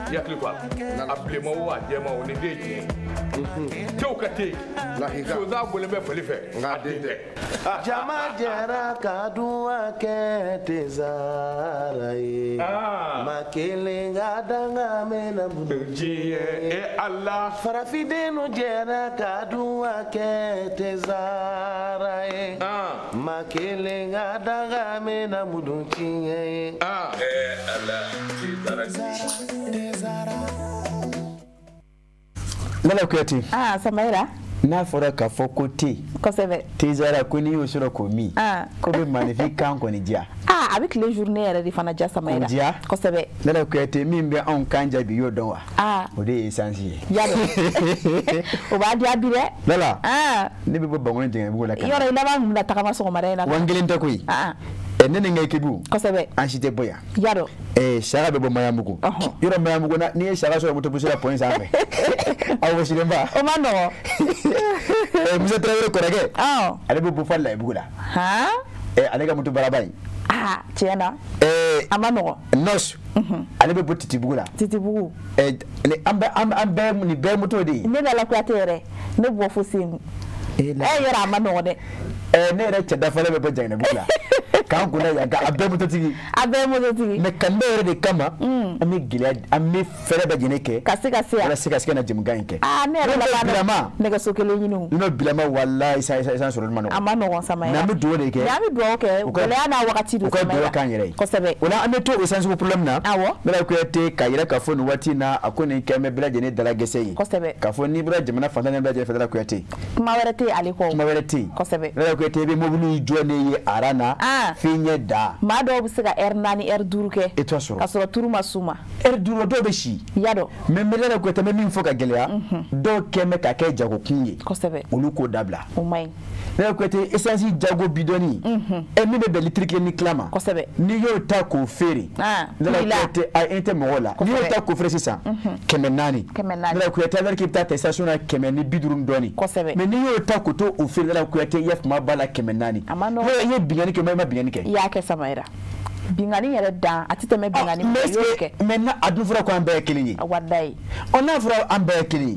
[SPEAKER 4] i hakili to a la. A bilenman o a jɛman o nin den ye tiɲɛ ye. Tew ka te. Sonsan bɔlen bɛ fali fɛ. A den tɛ.
[SPEAKER 5] Jama jɛra ka duwa kɛ te Zara ye. Ma kelen ka danga mɛnna bolo
[SPEAKER 4] diɲɛ e Ala.
[SPEAKER 5] Farafindenw jɛra ka duwa kɛ te Zara ye. Ma kelen ka danga mɛnna bolo diɲɛ ye.
[SPEAKER 4] Ala te Zara.
[SPEAKER 1] Lala Kuyate.
[SPEAKER 2] Ah Samaira.
[SPEAKER 1] N'a fɔra k'a fɔ ko te.
[SPEAKER 2] Kosɛbɛ.
[SPEAKER 1] Te Zara ko n'i y'o sɔrɔ k'o min. Ko bɛ maanifin kan kɔni diya.
[SPEAKER 2] Ah a bɛ tile journée yɛrɛ de fana diya Samaira.
[SPEAKER 1] K'o diya.
[SPEAKER 2] Kosɛbɛ.
[SPEAKER 1] Lala Kuyate min bɛ anw kan diya bi i y'o dɔn wa? O de ye essence ye.
[SPEAKER 2] Yalo. O b'a diya bi dɛ.
[SPEAKER 1] Lala. Ne bɛ bɔ Bankoni Jɛngɛbugu la ka na.
[SPEAKER 2] Yɔrɔ i laban kun bɛna tagama sɔgɔmada in na.
[SPEAKER 1] Wa n kelen tɛ koyi. Ne ni n ka équipe.
[SPEAKER 2] Kosɛbɛ.
[SPEAKER 1] An si tɛ bɔ yan.
[SPEAKER 2] Yalo.
[SPEAKER 1] Saka bɛ bɔ Maɲanbugu. Yɔrɔ Maɲanbugu na n'i ye saka sɔrɔ motobusi la pont sanfɛ. A wɔsilenba.
[SPEAKER 2] O ma nɔgɔn.
[SPEAKER 1] Musa Tarawele kɔrɔkɛ. Ale bɛ bɔ Fali-Layibugu la. Ale ka moto baraba in.
[SPEAKER 2] Tiɲɛ na. A ma nɔgɔn.
[SPEAKER 1] Nɔsi. Ale bɛ bɔ Titibugu la.
[SPEAKER 2] Titibugu.
[SPEAKER 1] An bɛɛ nin bɛɛ moto de ye.
[SPEAKER 2] Ne Lala Kuyate yɛrɛ ne bɔ fo Segu. Yɔrɔ a ma nɔgɔn dɛ.
[SPEAKER 1] Ne yɛrɛ cɛ dafalen bɛ bɔ Jɛngɛnɛbugu la. K'an kunna yan a bɛɛ mototigi.
[SPEAKER 2] A bɛɛ mototigi.
[SPEAKER 1] Mais kan bɛɛ yɛrɛ de kama. An bɛ gɛlɛya an bɛ fɛɛrɛ bɛɛ lajɛlen kɛ.
[SPEAKER 2] Ka se ka se yan.
[SPEAKER 1] Walasa ka se ka na jɛmukan in kɛ.
[SPEAKER 2] Ne yɛrɛ laban nɛgɛso kelen ɲini o.
[SPEAKER 1] N'o bilama walayi essence sɔrɔli ma nɔgɔn.
[SPEAKER 2] A ma nɔgɔn Samaira.
[SPEAKER 1] Mais an bɛ dugawu de kɛ.
[SPEAKER 2] Mais an bɛ dugawu kɛ gɛlɛya n'a wagati don Samaira.
[SPEAKER 1] U ka dugawu k'an yɛrɛ ye.
[SPEAKER 2] Kosɛbɛ.
[SPEAKER 1] O la an bɛ to essence ko problème na.
[SPEAKER 2] Awɔ.
[SPEAKER 1] Lala Kuyate k'a yira k'a fɔ nin waati in na a ko nin kɛ bɛ bɛɛ lajɛlen dalagɛsɛ ye.
[SPEAKER 2] Kosɛbɛ.
[SPEAKER 1] K'a fɔ n'i bɔra jamana fantan naani bɛɛ lajɛlen fɛ Lala Kuyate.
[SPEAKER 2] Kuma wɛrɛ tɛ ale kɔ.
[SPEAKER 1] Kuma wɛrɛ tɛ yen.
[SPEAKER 2] Kosɛbɛ.
[SPEAKER 1] Lala Kuyate i bɛ mobili jɔ ne ye aran na. Fiɲɛ da.
[SPEAKER 2] Maa dɔw bɛ se ka heure 4 heure 5 kɛ.
[SPEAKER 1] E t'o sɔrɔ.
[SPEAKER 2] Ka sɔrɔ turu ma s'u ma.
[SPEAKER 1] Heure 5 dɔw bɛ si.
[SPEAKER 2] Ya dɔn.
[SPEAKER 1] Mais n bɛ Lala Kuyate n bɛ min fɔ ka gɛlɛya. Dɔw kɛ bɛ ka kɛ jagokun ye.
[SPEAKER 2] Kosɛbɛ.
[SPEAKER 1] Olu k'o dabila.
[SPEAKER 2] O man ɲi.
[SPEAKER 1] Lala Kuyate essence jago bidɔnni. Min bɛ bɛn litiri 1 ni tila ma.
[SPEAKER 2] Kosɛbɛ.
[SPEAKER 1] N'i y'o ta k'o feere. Lala Kuyate a i tɛ mɔgɔw la. N'i y'o ta k'o feere sisan. 400.
[SPEAKER 2] 400.
[SPEAKER 1] Lala Kuyate alors k'i bɛ taa ta station na 150 dɔɔni.
[SPEAKER 2] Kosɛbɛ.
[SPEAKER 1] Mais n'i y'o ta k'o to o feere Lala Kuyate i yafama b'a la 400.
[SPEAKER 2] A ma nɔgɔn.
[SPEAKER 1] I ye binkanni kɛ i ma binkanni kɛ.
[SPEAKER 2] I y'a kɛ Samaira. Binkanni yɛrɛ dan a tɛ tɛmɛ binkanni
[SPEAKER 1] mais est-ce que maintenant a dun fɔra ko an bɛɛ ye kelen ye.
[SPEAKER 2] Walayi.
[SPEAKER 1] N'a fɔra an bɛɛ ye kelen ye.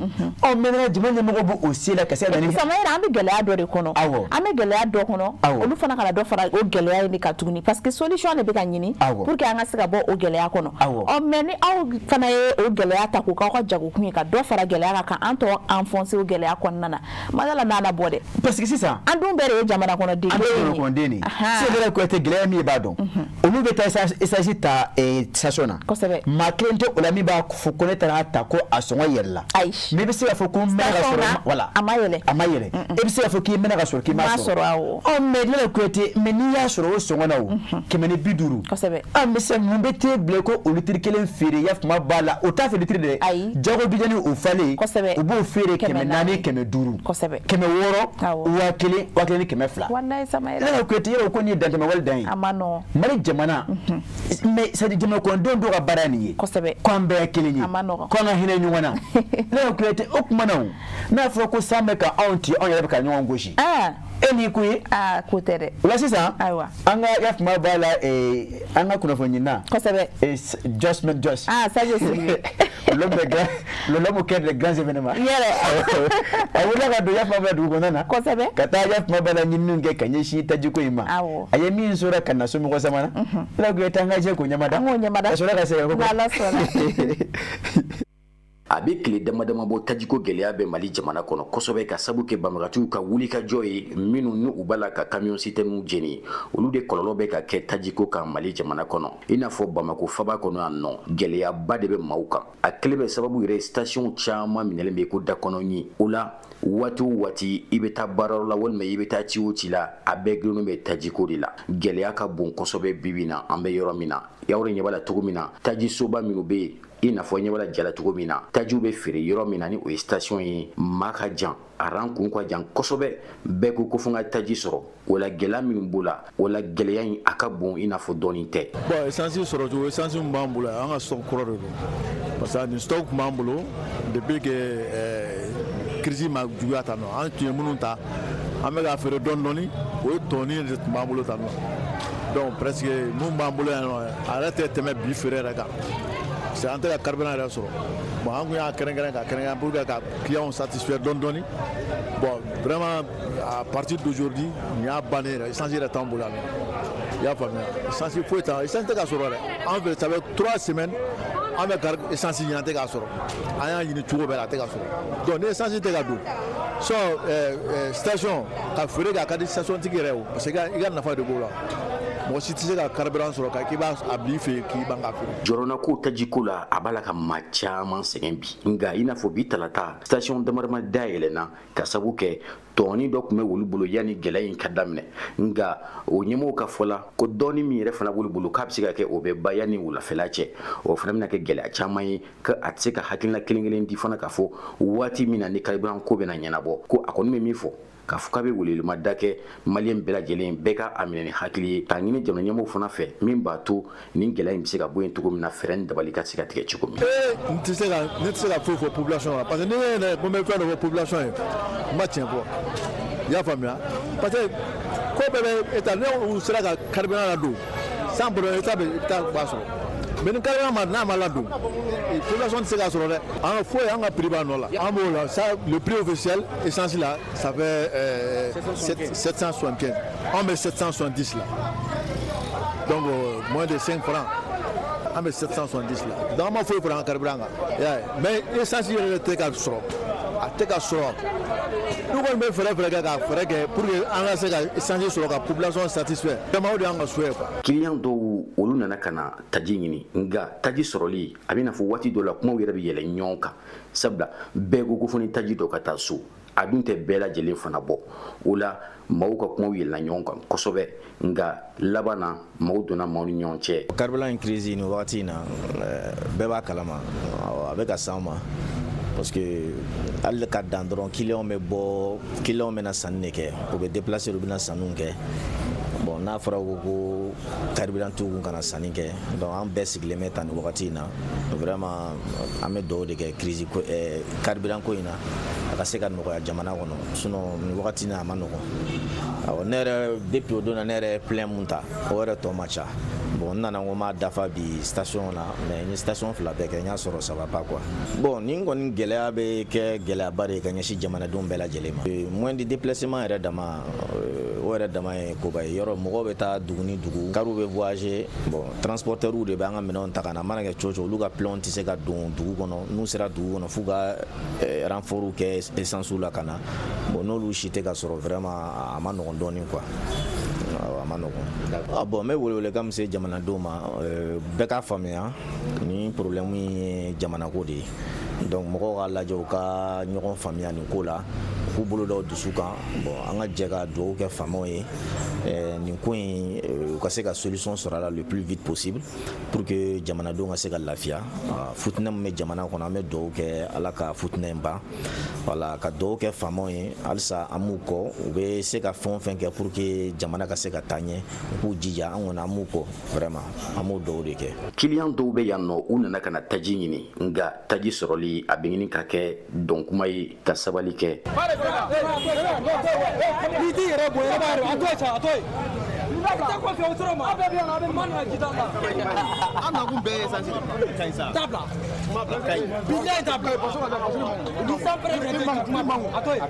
[SPEAKER 1] Maintenant jamana ɲɛmɔgɔ b'o se la ka se ka na ni.
[SPEAKER 2] Samaira an bɛ gɛlɛya dɔ de kɔnɔ.
[SPEAKER 1] Awɔ.
[SPEAKER 2] An bɛ gɛlɛya dɔ kɔnɔ.
[SPEAKER 1] Awɔ.
[SPEAKER 2] Olu fana kana dɔ fara o gɛlɛya in de kan tuguni parce que solution de bɛ ka ɲini.
[SPEAKER 1] Awɔ.
[SPEAKER 2] Pour que an ka se ka bɔ o gɛlɛya kɔnɔ.
[SPEAKER 1] Awɔ.
[SPEAKER 2] Mais ni aw fana ye o gɛlɛya ta k'o k'aw ka jagokun ye ka dɔ fara gɛlɛya kan k'an tɔ enfoncer o gɛlɛya kɔnɔna na. Madala n'a na bɔ dɛ.
[SPEAKER 1] Parce que sisan.
[SPEAKER 2] An dun bɛɛ de ye jamana kɔnɔden.
[SPEAKER 1] An bɛɛ ye jamana kɔnɔden de ye. Sisan Lala Kuyate gɛlɛya min ye b'a dɔn. Olu bɛ taa essence ta station na.
[SPEAKER 2] Kosɛbɛ.
[SPEAKER 1] Maa kelen tɛ o la min b'a fɔ ko ne taara ta ko a sɔngɔ yɛlɛla.
[SPEAKER 2] Ayi.
[SPEAKER 1] Mais i bɛ se k'a fɔ ko n mɛnna ka sɔrɔ voilà.
[SPEAKER 2] A ma yɛlɛ.
[SPEAKER 1] A ma yɛlɛ. E bɛ se k'a fɔ k'i mɛnna ka sɔrɔ k'i m'a sɔrɔ.
[SPEAKER 2] Awɔ.
[SPEAKER 1] Mais Lala Kuyate mais n'i y'a sɔrɔ o sɔngɔ na o. 150.
[SPEAKER 2] Kosɛbɛ.
[SPEAKER 1] Mais sisan mun bɛ t'e bila ko o litiri kelen feere yafama b'a la o t'a fɛ litiri dɛ.
[SPEAKER 2] Ayi.
[SPEAKER 1] Jago bidɔnni o falen.
[SPEAKER 2] Kosɛbɛ.
[SPEAKER 1] U b'o feere 400 500.
[SPEAKER 2] Kosɛbɛ.
[SPEAKER 1] 600.
[SPEAKER 2] Awɔ.
[SPEAKER 1] 1000 1200.
[SPEAKER 2] Walayi Samaira.
[SPEAKER 1] Lala Kuyate yɔrɔ ko nin ye dantɛmɛ wale dan ye.
[SPEAKER 2] A ma nɔgɔn.
[SPEAKER 1] Mali jamana. Mais c'est à dire jamana kɔnɔdenw dɔw ka baara ye nin ye.
[SPEAKER 2] Kosɛbɛ.
[SPEAKER 1] Ko an bɛɛ ye kelen ye.
[SPEAKER 2] A ma nɔgɔn.
[SPEAKER 1] Ko an ka hinɛ ɲɔgɔn na. Lala Kuyate o tuma na o n'a fɔra ko san bɛ ka anw ci anw yɛrɛ bɛ ka ɲɔgɔn gosi. E n'i ko ye.
[SPEAKER 2] Ko tɛ dɛ.
[SPEAKER 1] O la sisan.
[SPEAKER 2] Ayiwa.
[SPEAKER 1] An ka yafama b'a la an ka kunnafoni ɲinina.
[SPEAKER 2] Kosɛbɛ.
[SPEAKER 1] Jos Met Jos.
[SPEAKER 2] Sadio Sidibe.
[SPEAKER 1] L'homme au cœur des grands événements.
[SPEAKER 2] Yɛrɛ.
[SPEAKER 1] A wulila ka don yafama b'a la dugu kɔnɔna na.
[SPEAKER 2] Kosɛbɛ.
[SPEAKER 1] Ka taa yafama b'a la ɲininiw kɛ ka ɲɛsin tajiko in ma.
[SPEAKER 2] Awɔ.
[SPEAKER 1] A ye min sɔrɔ ka na somɔgɔ sama na. Lala Kuyate an ka jɛ k'o ɲɛmada.
[SPEAKER 2] An k'o ɲɛmada.
[SPEAKER 1] Ka sɔrɔ ka segin a kɔ.
[SPEAKER 2] N'Ala sɔnna.
[SPEAKER 1] A bɛ tile dama dama bɔ, tajiko gɛlɛya bɛ Mali jamana kɔnɔ kosɛbɛ, ka sabu kɛ banbagatiw ka wulikajɔ ye minnu ni u b'a la ka camion citerne jeni. Olu de kɔlɔlɔ bɛ ka kɛ tajiko kan Mali jamana kɔnɔ. I n'a fɔ Bamako faba kɔnɔ yan nɔ, gɛlɛyaba de bɛ maaw kan. A kelen bɛ sababu yɛrɛ, station caman minɛlen bɛ ko dakɔnɔ. O la, waati o waati i bɛ taa baarayɔrɔ la walima i bɛ taa ci o ci la, a bɛɛ gulonnen bɛ tajiko de la. Gɛlɛya ka bon kosɛbɛ bi bi na an bɛ yɔrɔ min na. Yawure ɲɛ b'a la cogo min na, tajisoba minnu bɛ yen, i n'a fɔ ɲɛ b'a la jala cogo min na, tajiw bɛ feere yɔrɔ min na, ni o ye station ye, maa ka jan, a rang kun ka jan kosɛbɛ. Bɛɛ ko ko fo n ka taji sɔrɔ. O la, gɛlɛya minnu b'o la, o la gɛlɛya in a ka bon i n'a fɔ dɔɔnin tɛ.
[SPEAKER 8] Bon, essence sɔrɔ cogo, essence min b'an bolo, an ka stock kɔrɔ de don, parce que nin stock tun b'an bolo depuis que crise ma juguya tan nɔ. An tun ye minnu ta, an bɛ k'a feere dɔɔni dɔɔni, o ye tɔni de tun b'an bolo tan nɔ. Donc presque mun b'an bolo yan nɔ, a yɛrɛ tɛ tɛmɛ bi feere yɛrɛ kan, parce que an tɛ ka carburant yɛrɛ sɔrɔ. Bon, an kun y'a kɛrɛnkɛrɛn ka kɛrɛnkɛrɛn pour que ka clients satisfaire dɔɔni dɔɔni. Bon, vraiment, à partir d'aujourd'hui, nin y'a bannen yɛrɛ, essence yɛrɛ t'an bolo yan nɔ. I y'a faamuya, essence foyi t'an, essence tɛ ka sɔrɔ dɛ. An fɛ, ça fait 3 semaines an bɛ kari essence ɲini, an tɛ k'a sɔrɔ. An y'a ɲini cogo bɛɛ la, a tɛ ka sɔrɔ. Donc ni essence tɛ ka don sɔ station ka feere kɛ, a ka di station tigi yɛrɛ o, parce que i ka nafa de b'o la. Mɔgɔ si tɛ se ka carburant sɔrɔ ka k'i b'a a bila i fɛ yen k'i ban k'a feere.
[SPEAKER 1] Jɔrɔnako tajiko la, a b'a la ka maa caman sɛgɛn bi. Nka i n'a fɔ bi talata, station damadama dayɛlɛnna ka sabu kɛ tɔɔni dɔ tun bɛ olu bolo yanni gɛlɛya in ka daminɛ. Nka o ɲɛmɔgɔw ka fɔ la ko dɔɔni min yɛrɛ fana b'olu bolo, k'a bɛ se ka kɛ o bɛ ba yanni wulafɛla cɛ. O fana bɛna kɛ gɛlɛya caman ye, ka a tɛ se ka hakilina kelen kelen di fana k'a fɔ waati min na ni carburant ko bɛna ɲɛnabɔ. Ko a kɔni bɛ min fɔ k'a fɔ k'a bɛ welewelema kɛ maliyɛn bɛɛ lajɛlen bɛɛ ka a minɛ ni hakili ye, k'a ɲini jamana ɲɛmɔgɔw fana fɛ min b'a to nin gɛlɛya in bɛ se ka bɔ yen cogo min na, fɛɛrɛ ni dabali ka se ka tigɛ cogo min.
[SPEAKER 8] Ee, n tɛ se ka, ne tɛ se ka foyi fɔ population la, parce que ni ne yɛrɛ ko n bɛ fɛn dɔ fɔ population ye, n ma tiɲɛ fɔ. I y'a faamuya, parce que ko bɛɛ bɛ état. Ne u sera ka carburant ladon sans problème, état bɛ état b'a sɔrɔ. Mais ni carburant ma n'a ma ladon, population tɛ se k'a sɔrɔ dɛ. An ka foyi, an ka prix b'a nɔ la, an b'o la. Ça, le prix officiel essence là, ça fait 775, an bɛ 770 la. Donc moins de 5 francs, an bɛ 770 la. Donc an ma foyi fara an ka carburant kan. I y'a ye, mais essence yɛrɛ tɛ ka sɔrɔ, a tɛ ka sɔrɔ. N'u kɔni bɛ fɛɛrɛ fɛɛrɛ kɛ ka fɛɛrɛ kɛ pour que an ka se ka essence sɔrɔ ka population satisfait, vraiment, o de y'an ka souhait, quoi.
[SPEAKER 1] Client dɔw, olu nana ka na taji ɲini, nka taji sɔrɔli a bɛ n'a fɔ waati dɔ la kumaw yɛrɛ bɛ yɛlɛ ɲɔgɔn kan, sabula bɛɛ ko ko fo ni taji dɔ ka taa so, a dun tɛ bɛɛ lajɛlen fana bɔ. O la, maaw ka kumaw yɛlɛla ɲɔgɔn kan kosɛbɛ, nka laban na maaw donna maaw ni ɲɔgɔn cɛ.
[SPEAKER 9] Carburant in crise nin wagati in na, bɛɛ b'a kalama, a bɛ ka s'an ma, parce que hali ka dan dɔrɔn, client bɛ bɔ, client bɛ na sanni de kɛ, u bɛ déplacer, u bɛ na sanniw kɛ. Bon, n'a fɔra ko carburant t'u kun ka na sanni kɛ, donc an bɛɛ sigilen bɛ tan nin wagati in na. Vraiment, an bɛ dugawu de kɛ crise ko carburant ko in na, a ka se ka nɔgɔya jamana kɔnɔ. Sinon nin wagati in na, a ma nɔgɔn. Awɔ, ne yɛrɛ, depuis o don na, ne yɛrɛ ye plein mun ta, o yɛrɛ tɔ ma ca. Bon, n nana ko n b'a dafa bi station na, mais n ye station fila bɛɛ kɛ, n y'a sɔrɔ ça va pas, quoi. Bon, nin kɔni gɛlɛya bɛ kɛ gɛlɛyaba de ye ka ɲɛsin jamanadenw bɛɛ lajɛlen ma. Moyen de déplacement yɛrɛ dama, o yɛrɛ dama ye koba ye. Yɔrɔ mɔgɔw bɛ taa dugu ni dugu, kariw bɛ voyager. Bon, transporteurs de bɛ an ka minɛnw ta ka na. A mana kɛ cogo o cogo, olu ka plein tɛ se ka don dugu kɔnɔ. N'u sera dugu kɔnɔ, f'u ka renfort kɛ essence la ka na. Bon, n'olu si tɛ ka sɔrɔ, vraiment, a ma nɔgɔn dɔɔnin, quoi, a ma nɔgɔn. Ah bon, n bɛ welewelekan min se jamanadenw ma, bɛɛ k'a faamuya ni problème ye jamanako de ye. Donc mɔgɔw k'a lajɛ, u ka ɲɔgɔn faamuya nin ko la, u k'u bolo da u dusu kan. Bon, an ka jɛ ka dugawu kɛ faamaw ye, nin ko in, u ka se ka solution sɔrɔ a la le plus vite possible pour que jamanadenw ka se ka lafiya. Futinɛ min bɛ jamana kɔnɔ, an bɛ dugawu kɛ Ala ka futinɛ in ban. Voilà, ka dugawu kɛ faamaw ye halisa, an b'u kɔ. U bɛ se ka fɛn o fɛn kɛ pour que jamana ka se ka taa ɲɛ, u k'u jija. An kɔni, an b'u kɔ, vraiment, an b'o dugawu de kɛ.
[SPEAKER 1] Client dɔw bɛ yan nɔ, u nana ka na taji ɲini, nka taji sɔrɔli a bɛ ɲini ka kɛ dɔnkuma ye, ka sabali kɛ.
[SPEAKER 10] N'i t'i yɛrɛ bonya, i b'a yɛrɛ a to yen sa, a to yen. Taa kɔfɛ, o sɔrɔ ma. Aw bɛɛ bɛ yan nɔ, a bɛ ma nana ji t'a la.
[SPEAKER 11] An nakun bɛɛ ye essence de ye. Kayi sa.
[SPEAKER 10] T'a bila. Bilayi t'a bila. Ni san pɛrɛ tɛ kuma a to yen.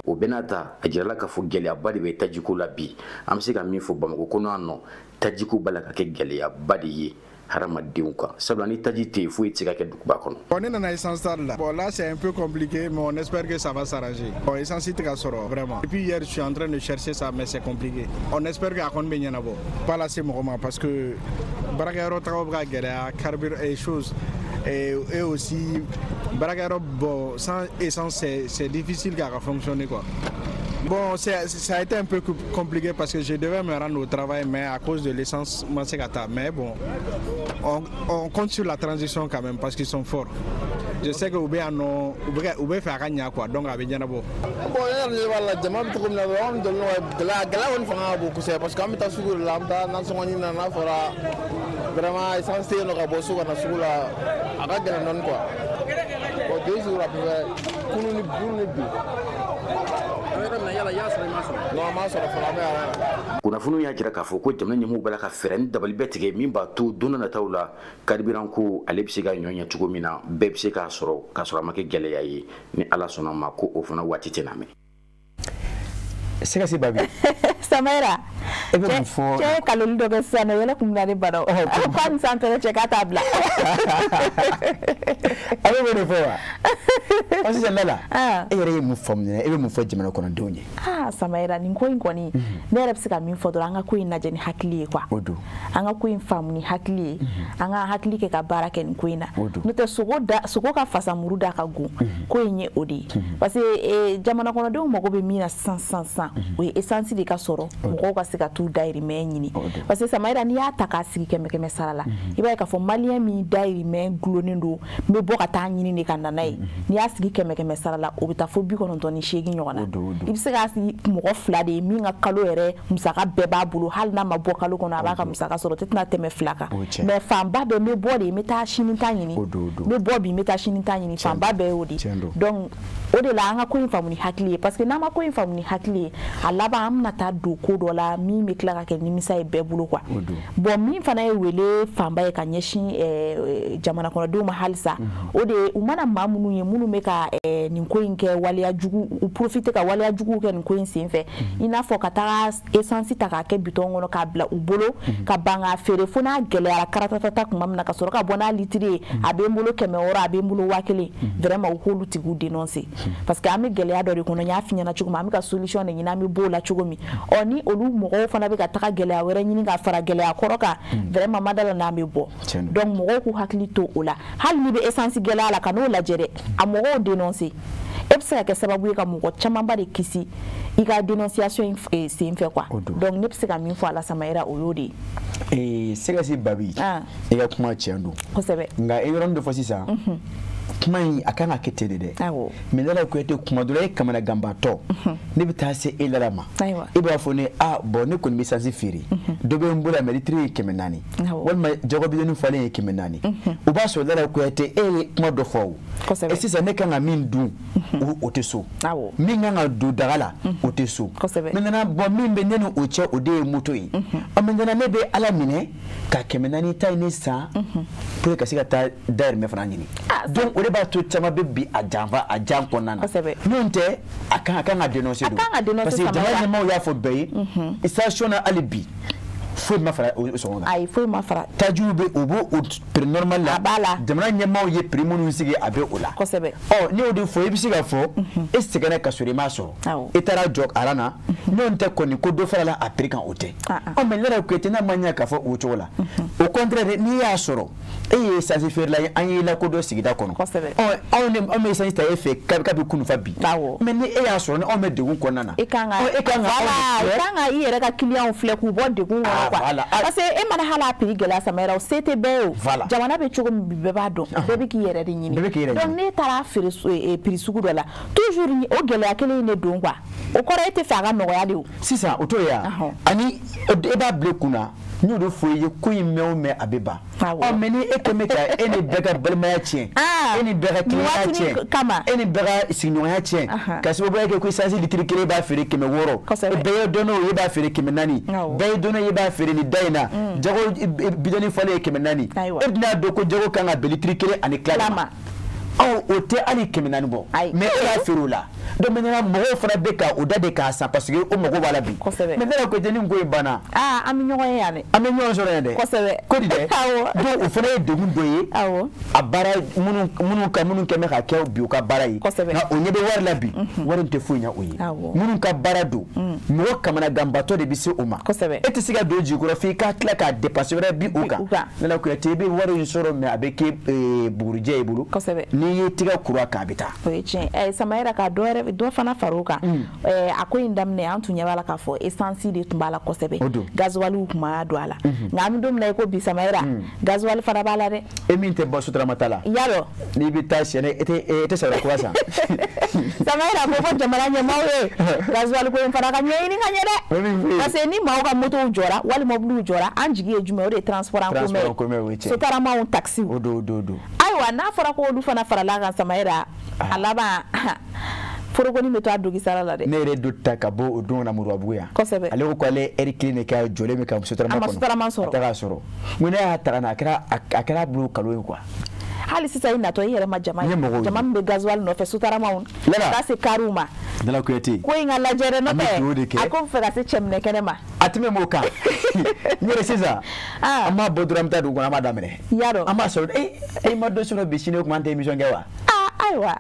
[SPEAKER 1] O bɛɛ n'a ta, a jirala k'a fɔ gɛlɛyaba de bɛ tajiko la bi. An bɛ se ka min fɔ, Bamakɔ kɔnɔ yan nɔ, tajiko b'a la ka kɛ gɛlɛyaba de ye.
[SPEAKER 12] hadamadenw kan, sabula ni taji tɛ yen, foyi tɛ se ka kɛ duguba kɔnɔ.
[SPEAKER 13] Bon, ne nana essence ta de la. Bon, là c'est un peu compliqué, mais on espère que ça va s'arranger. Bon, essence tɛ ka sɔrɔ vraiment. Depuis hier, je suis en train de chercher ça, mais c'est compliqué. On espère que a kɔni bɛ ɲɛnabɔ. Pas lase mɔgɔ ma parce que baarakɛyɔrɔ tagaw bɛ ka gɛlɛya, carburant et choses. Et aussi, baarakɛyɔrɔ, bon, sans essence, c'est difficile k'a ka fonctionner quoi. Bon, ça a été un peu compliqué parce que je devais me rendre au travail, mais à cause de l'essence, ma se ka taa. Mais bon, on compte sur la transition quand même parce qu'ils sont forts. Je sais que u bɛ yan nɔ, u bɛ fɛ a ka ɲa quoi, donc a bɛ ɲɛnabɔ.
[SPEAKER 11] Bon, ne yɛrɛ ɲɛ b'a la, jama bɛ cogo min na dɔrɔn, anw jɔlen don ka gɛlɛya kɔni fanga ka bon kosɛbɛ parce que an bɛ taa sugu de la, an bɛ taa nasɔngɔ ɲini na, n'a fɔra vraiment essence tɛ yen nɔ ka bɔ so ka na sugu la, a ka gɛlɛn dɔɔni quoi. Bon, 2 jours à peu près, kunun ni bi.
[SPEAKER 12] Kunnafoniw y'a jira k'a fɔ ko jamana ɲɛmɔgɔw b'a la ka fɛɛrɛ ni dabali bɛɛ tigɛ min b'a to don nataw la carburant ko ale bɛ se ka ɲɔ ɲɛ cogo min na, bɛɛ bɛ se k'a sɔrɔ k'a sɔrɔ a ma kɛ gɛlɛya ye, ni Ala sɔnna ma ko o fana waati tɛna mɛn.
[SPEAKER 1] Sɛgɛsi Babi.
[SPEAKER 2] Samayira.
[SPEAKER 1] E bɛ mun fɔ?
[SPEAKER 2] Cɛ ye kaloli dɔ kɛ sisan nɔ, yɛlɛ kun bɛ na ne bana o. Ko a ni san tɛrɛ cɛ k'a t'a bila.
[SPEAKER 1] A bɛ mun de fɔ wa? Ɔ sisan Lala, e yɛrɛ ye mun faamuya, e bɛ mun fɔ jamana kɔnɔdenw ye?
[SPEAKER 2] Aa Samayira, nin ko in kɔni, ne yɛrɛ bɛ se ka min fɔ dɔrɔn, an ka ko in lajɛ ni hakili ye quoi.
[SPEAKER 1] O don.
[SPEAKER 2] An ka ko in faamu ni hakili ye, an ka hakili kɛ ka baara kɛ nin ko in na.
[SPEAKER 1] O don.
[SPEAKER 2] N'o tɛ sogo ka fasa muru da ka go, ko in ye o de ye. Parce que jamana kɔnɔdenw mago bɛ min na sisan sisan sisan, o ye essence de ka sɔrɔ, mɔgɔw ka se ka t'u dayirimɛ ɲini. Parce que Samayira, n'i y'a ta k'a sigi 100 sara la, i b'a ye k'a fɔ maliyɛn min dayirimɛ gulonnen don, n bɛ bɔ ka taa ɲini de ka na n'a ye. N'i y'a sigi 100 sara la, o bɛ taa fo 98 ɲɔgɔn na. I bɛ se k'a sigi mɔgɔ 2 de ye min ka kalo yɛrɛ musaka bɛɛ b'a bolo, hali n'a ma bɔ kalo kɔnɔ a b'a ka musaka sɔrɔ, o tɛ tɛna tɛmɛ 2 kan. Mais fanba bɛɛ n bɛ bɔ de, n bɛ taa sini ta ɲini, n bɛ bɔ bi n bɛ taa sini ta ɲini, fanba bɛɛ y'o de ye. Donc o de la an ka ko in faamu ni hakili ye, parce que n'an ma ko in faamu ni hakili ye, a laban an bɛna taa don ko dɔ la min bɛ tila ka kɛ nimisa ye bɛɛ bolo quoi. Bon, min fana ye wele fanba ye ka ɲɛsin jamana kɔnɔdenw ma halisa, o de ye u mana maa minnu ye minnu bɛ ka nin ko in kɛ waleya jugu, u profiter ka waleya jugu kɛ nin ko in senfɛ, i n'a fɔ ka taga essence ta k'a kɛ bitɔn kɔnɔ k'a bila u bolo ka ban k'a feere fo n'a gɛlɛyara karatatata tuma min na ka sɔrɔ ka bɔ n'a litiri ye, a bɛ n bolo 600, a bɛ n bolo 1000, vraiment u k'olu tigiw dénoncer. Parce que an bɛ gɛlɛya dɔ de kɔnɔ, n y'a f'i ɲɛna cogo min, an bɛ ka solution de ɲini, an bɛ b'o la cogo min. Ɔ ni olu mɔgɔw fana bɛ ka taga gɛlɛya wɛrɛ ɲini ka fara gɛlɛya kɔrɔ kan, vraiment ma da la n'an bɛ bɔ. Donc mɔgɔw k'u hakili to o la, hali n'i bɛ essence gɛlɛya la, ka n'o lajɛ dɛ, a mɔgɔw dénoncer. E bɛ se ka kɛ sababu ye ka mɔgɔ camanba de kisi i ka dénonciation in senfɛ quoi. Donc ne bɛ se ka min fɔ a la Samayira, o y'o de
[SPEAKER 1] ye. Sɛgɛsi Babi, i ka kuma tiɲɛ don.
[SPEAKER 2] Kosɛbɛ.
[SPEAKER 1] Nka i yɔrɔnin dɔ fɔ sisan. Kuma in a kan ka kɛ ten de dɛ. Mais Lala Kuyate, kuma dɔ la e kamanaganbatɔ, ne bɛ taa se e Lala ma, e b'a fɔ ne a bon ne kɔni bɛ essence feere, dɔ bɛ n bolo yan mais litiri ye 400, walima jago bidɔnni falen ye 400. O b'a sɔrɔ Lala Kuyate e ye kuma dɔ fɔ o. E sisan ne kan ka min dun, o tɛ so. Min kan ka don daga la, o tɛ so. Maintenant bon min bɛ ne ni o cɛ, o de ye moto ye. Ɔ maintenant ne bɛ Ala minɛ ka 400 ta in ne san pour que ka se ka taa dayirimɛ fana ɲini. Donc o de b'a to caman bɛ bi a janfa a jan kɔnɔna na. N'o tɛ a kan ka dénoncer don. Parce que jamana ɲɛmaaw y'a fɔ bɛɛ ye, station na hali bi foyi ma fara o sɔngɔ kan.
[SPEAKER 2] Ayi, foyi ma fara.
[SPEAKER 1] Tajiw bɛ o b'o prix normal la.
[SPEAKER 2] A b'a la.
[SPEAKER 1] Jamana ɲɛmaaw ye prix minnu sigi a bɛ o la.
[SPEAKER 2] Kosɛbɛ.
[SPEAKER 1] Ɔ n'i y'o de fɔ, i bɛ se k'a fɔ e sɛgɛnna ka sɔrɔ i m'a sɔrɔ. E taara jɔ aran na, n'o tɛ kɔni ko dɔ farala a prix kan o tɛ. Ɔ mais Lala Kuyate n'a ma ɲɛ k'a fɔ o cogo la. Au contraire n'i y'a sɔrɔ e ye essence feerela ye, an y'i lakodɔn sigida kɔnɔ.
[SPEAKER 2] Kosɛbɛ.
[SPEAKER 1] Ɔ anw de anw bɛ essence ta e fɛ kabi kunun fa bi. Mais ni e y'a sɔrɔ ni anw bɛ degun kɔnɔna na.
[SPEAKER 2] E kan ka i yɛrɛ ka clients filɛ k'u bɔ degun kɔnɔ.
[SPEAKER 1] Voilà.
[SPEAKER 2] Parce que e mana hali a prix gɛlɛya Samayira, o se tɛ bɛɛ ye o. Jamana bɛ cogo min bi bɛɛ b'a dɔn, bɛɛ bɛ k'i yɛrɛ de ɲini. Donc n'e taara feere prix sugu dɔ la, toujours o gɛlɛya kelen in de don quoi. O kɔrɔ e tɛ fɛ a ka nɔgɔya de o.
[SPEAKER 1] Sisan o t'o ye wa? Ani e b'a bila i kun na, n y'o de fɔ i ye, ko in mɛn o mɛn a bɛ ban. Ɔ mais ni e kɛn bɛ ka e ni bɛɛ ka balimaya tiɲɛ, e ni bɛɛ ka tilennenya tiɲɛ, e ni bɛɛ ka sigiɲɔgɔnya tiɲɛ, ka sababuya kɛ ko essence litiri kelen b'a feere 600, bɛɛ ye dɔn o ye b'a feere 400, bɛɛ ye dɔn ye b'a feere nin da in na, jago bidɔnni falen ye 400, e bɛna dɔn ko jago kan ka bɛn litiri 1 ani tila de ma. Ɔ o tɛ hali 400 bɔ, mais e b'a feere o la. Donc maintenant mɔgɔw fana bɛ ka o da de k'a san parce que o mago b'a la bi.
[SPEAKER 2] Kosɛbɛ.
[SPEAKER 1] Mais ne ko ni ko in banna.
[SPEAKER 2] Aa an bɛ ɲɔgɔn ye yan dɛ.
[SPEAKER 1] An bɛ ɲɔgɔn sɔrɔ yan dɛ.
[SPEAKER 2] Kosɛbɛ.
[SPEAKER 1] Ko di dɛ.
[SPEAKER 2] Awɔ.
[SPEAKER 1] Donc o fana ye degun dɔ ye.
[SPEAKER 2] Awɔ.
[SPEAKER 1] A baara minnu kɛ bɛ ka kɛ bi u ka baara ye.
[SPEAKER 2] Kosɛbɛ.
[SPEAKER 1] Nka o ɲɛ bɛ wari la bi. Wari in tɛ foyi ɲɛ o ye.
[SPEAKER 2] Awɔ.
[SPEAKER 1] Minnu ka baara don. Mɔgɔ kamanaganbatɔ de bɛ se o ma.
[SPEAKER 2] Kosɛbɛ.
[SPEAKER 1] E tɛ se ka don jikɔrɔ f'i ka tila k'a dépenser wɛrɛ bi o kan. Nana Kuyate i bɛ wari in sɔrɔ mais a bɛ kɛ bugurijɛ ye bolo.
[SPEAKER 2] Kosɛbɛ.
[SPEAKER 1] N'i y'i tigɛ kuru a kan a bɛ taa.
[SPEAKER 2] O ye tiɲɛ ye. Samayira ka dɔ fana far'o kan. A ko in daminɛ an tun ɲɛ b'a la k'a fɔ essence de tun b'a la kosɛbɛ. Gasoil tun b'a don a la. Nka an bɛ don min na i ko bi Samayira gasoil fana b'a la dɛ.
[SPEAKER 1] E min tɛ bɔ Sotrama ta la.
[SPEAKER 2] Y'a dɔn.
[SPEAKER 1] N'i bɛ taa siyɛn e tɛ sariya kura san.
[SPEAKER 2] Samayira ko fɔ jamana ɲɛmaaw ye gasoil ko in fana ka ɲɛɲini ka ɲɛ dɛ. Parce que ni maaw ka motow jɔra walima mobiliw jɔra an jigi ye jumɛn o de ye transport en commun ye. Sotaramaw taxiw.
[SPEAKER 1] O don.
[SPEAKER 2] Ayiwa n'a fɔra ko olu fana farala kan Samayira a laban forokoni bɛ to a dogisara la dɛ.
[SPEAKER 1] Ne yɛrɛ do ta ka bɔ o don na Moribabugu yan.
[SPEAKER 2] Kosɛbɛ.
[SPEAKER 1] Ale ko k'ale heure kelen de kɛ jɔlen bɛ ka Sotrama kɔnɔ.
[SPEAKER 2] A ma Sotrama sɔrɔ.
[SPEAKER 1] A tɛ k'a sɔrɔ. N ko ne y'a ta ka na a kɛra bolo kalo ye quoi.
[SPEAKER 2] Hali sisan i natɔ i yɛrɛ ma jama ye. Jama min bɛ gasoil nɔfɛ Sotaramaw.
[SPEAKER 1] Lala.
[SPEAKER 2] Ka se kariw ma.
[SPEAKER 1] Nala Kuyate.
[SPEAKER 2] Ko in ka lajɛ dɛ n'o tɛ a ko fɛ ka se cɛminɛ kɛnɛ ma.
[SPEAKER 1] A tɛmɛ m'o kan. N yɛrɛ sisan. An b'a bɔ dɔrɔn an bɛ taa dugu kɔnɔ an b'a daminɛ.
[SPEAKER 2] Y'a dɔn.
[SPEAKER 1] An b'a sɔrɔ e ma dɔ sɔrɔ bi sini o tuma an tɛ émission kɛ wa.
[SPEAKER 2] Ayiwa.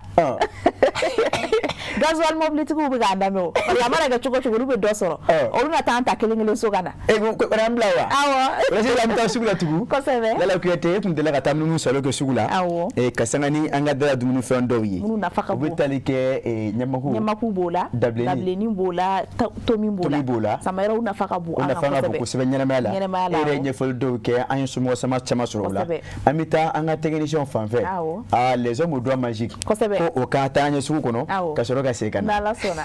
[SPEAKER 2] Gasoil mobilitigiw bɛ k'an lamɛn o. Parce que a mana kɛ cogo o cogo olu bɛ dɔ sɔrɔ. Olu na taa an ta kelen kelen so ka na.
[SPEAKER 1] E ko an bila wa.
[SPEAKER 2] Awɔ.
[SPEAKER 1] O la sisan an bɛ taa sugu la tugun.
[SPEAKER 2] Kosɛbɛ.
[SPEAKER 1] Lala Kuyate e tun delila ka taa minnu salo kɛ sugu la.
[SPEAKER 2] Awɔ.
[SPEAKER 1] Ka sanga ni an ka dala dumunifɛn dɔw ye.
[SPEAKER 2] Minnu nafa ka bon.
[SPEAKER 1] U bɛ tali kɛ ɲamaku.
[SPEAKER 2] Ɲamaku b'o la.
[SPEAKER 1] Dabilenni
[SPEAKER 2] b'o la tomi b'o la.
[SPEAKER 1] Tomi b'o la.
[SPEAKER 2] Samayira u nafa ka bon
[SPEAKER 1] an kan kosɛbɛ. O nafa ka bon kosɛbɛ ɲɛnamaya la.
[SPEAKER 2] Ɲɛnamaya la.
[SPEAKER 1] E yɛrɛ ye ɲɛfɔli dɔw kɛ an ye somɔgɔ sama caman sɔrɔ o la.
[SPEAKER 2] Kosɛbɛ.
[SPEAKER 1] An bɛ taa an ka technicien fan fɛ.
[SPEAKER 2] Awɔ.
[SPEAKER 1] Ah les hommes aux doigts magiques.
[SPEAKER 2] Kosɛbɛ.
[SPEAKER 1] Ko o ka taa an ye sugu kɔnɔ.
[SPEAKER 2] Awɔ.
[SPEAKER 1] Ka sɔrɔ ka segin ka na.
[SPEAKER 2] N'Ala sɔnna.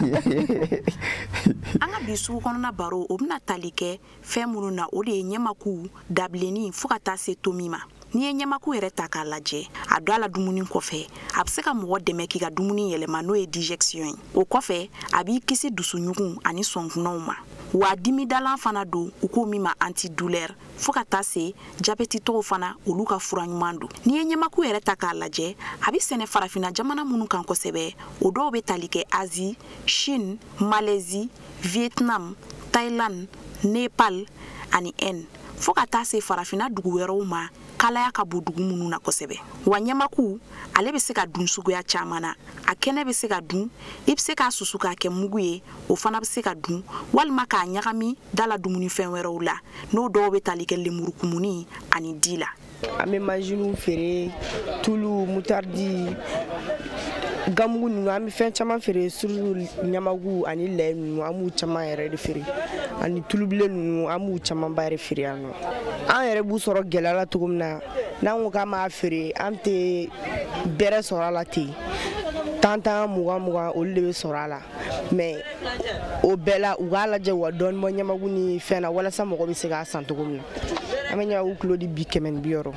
[SPEAKER 14] An ka bi sugu kɔnɔna baro o bɛna tali kɛ fɛn minnu na o de ye ɲamaku, dabilenni fo ka taa se tomi ma. N'i ye ɲamaku yɛrɛ ta k'a lajɛ a don a la dumuni kɔfɛ a bɛ se ka mɔgɔ dɛmɛ k'i ka dumuni yɛlɛma n'o ye digestion ye. O kɔfɛ a b'i kisi dusuɲugun ani sɔnkunnaw ma. Wa dimidalan fana don u k'o min ma antidouleur fo ka taa se jabɛti tɔw fana olu ka fura ɲuman don. N'i ye ɲamaku yɛrɛ ta k'a lajɛ a bɛ sɛnɛ farafinna jamana minnu kan kosɛbɛ o dɔw bɛ tali kɛ Asie, Chine, Malaisie, Vietnam, Thaïlande, Népal ani Inde fo ka taa se farafinna dugu wɛrɛw ma kalaya ka bon dugu minnu na kosɛbɛ. Wa ɲamaku ale bɛ se ka dun suguya caman na. A kɛnɛ bɛ se ka dun, i bɛ se k'a susu k'a kɛ mugu ye, o fana bɛ se ka dun walima k'a ɲagami da la dumunifɛn wɛrɛw la n'o dɔw bɛ tali kɛ lemurukumuni ani di la.
[SPEAKER 15] An bɛ manjiniw feere, tulu, mutardi, gamugu ninnu an bɛ fɛn caman feere surtout ɲamaku ani lɛ ninnu an b'u caman yɛrɛ de feere ani tulubilen ninnu an b'u camanba yɛrɛ feere yan nɔ. An yɛrɛ b'u sɔrɔ gɛlɛya la cogo min na n'an ko k'an b'a feere an tɛ bɛrɛ sɔrɔ a la ten 10 10 20 20 olu de bɛ sɔrɔ a la mais o bɛɛ la u k'a lajɛ u ka dɔɔnin bɔ ɲamaku ni fɛn na walasa mɔgɔ bɛ se k'a san cogo min na. An bɛ ɲamaku kilo di bi 160,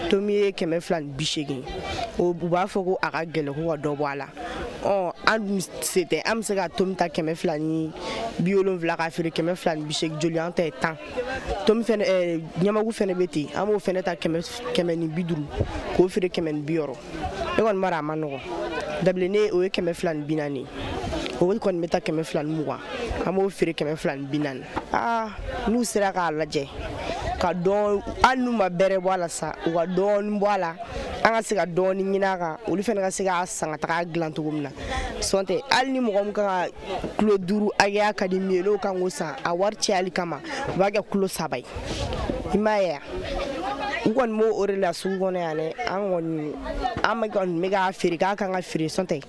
[SPEAKER 15] tomi ye 280, u b'a fɔ ko a ka gɛlɛn ko ka dɔ bɔ a la. Ɔ an dun se tɛ, an bɛ se ka tomi ta 270 k'a feere 280, joli an ta ye 10. Tomi fɛnɛ ɲamaku fɛnɛ bɛ ten, an b'o fɛnɛ ta 150 k'o feere 160. Ne kɔni b'a dɔn a ma nɔgɔn. Dabilenni o ye 240, o kɔni bɛ taa 220, an b'o feere 240. Aa n'u sera k'a lajɛ ka dɔn hali n'u ma bɛrɛ bɔ a la sa u ka dɔɔnin bɔ a la an ka se ka dɔɔnin ɲini a kan olu fana ka se k'a san ka taga dilan cogo min na. Sɔn tɛ hali ni mɔgɔ min kan ka kilo 5 hakɛya ka di min ye n'o kan k'o san a wari cayali kama u b'a kɛ kilo 3 ye. I m'a ye wa? U kɔni b'o o de la sugu kɔnɔ yan dɛ. An kɔni an kɔni bɛ k'a feere k'a kan ka feere sɔn tɛ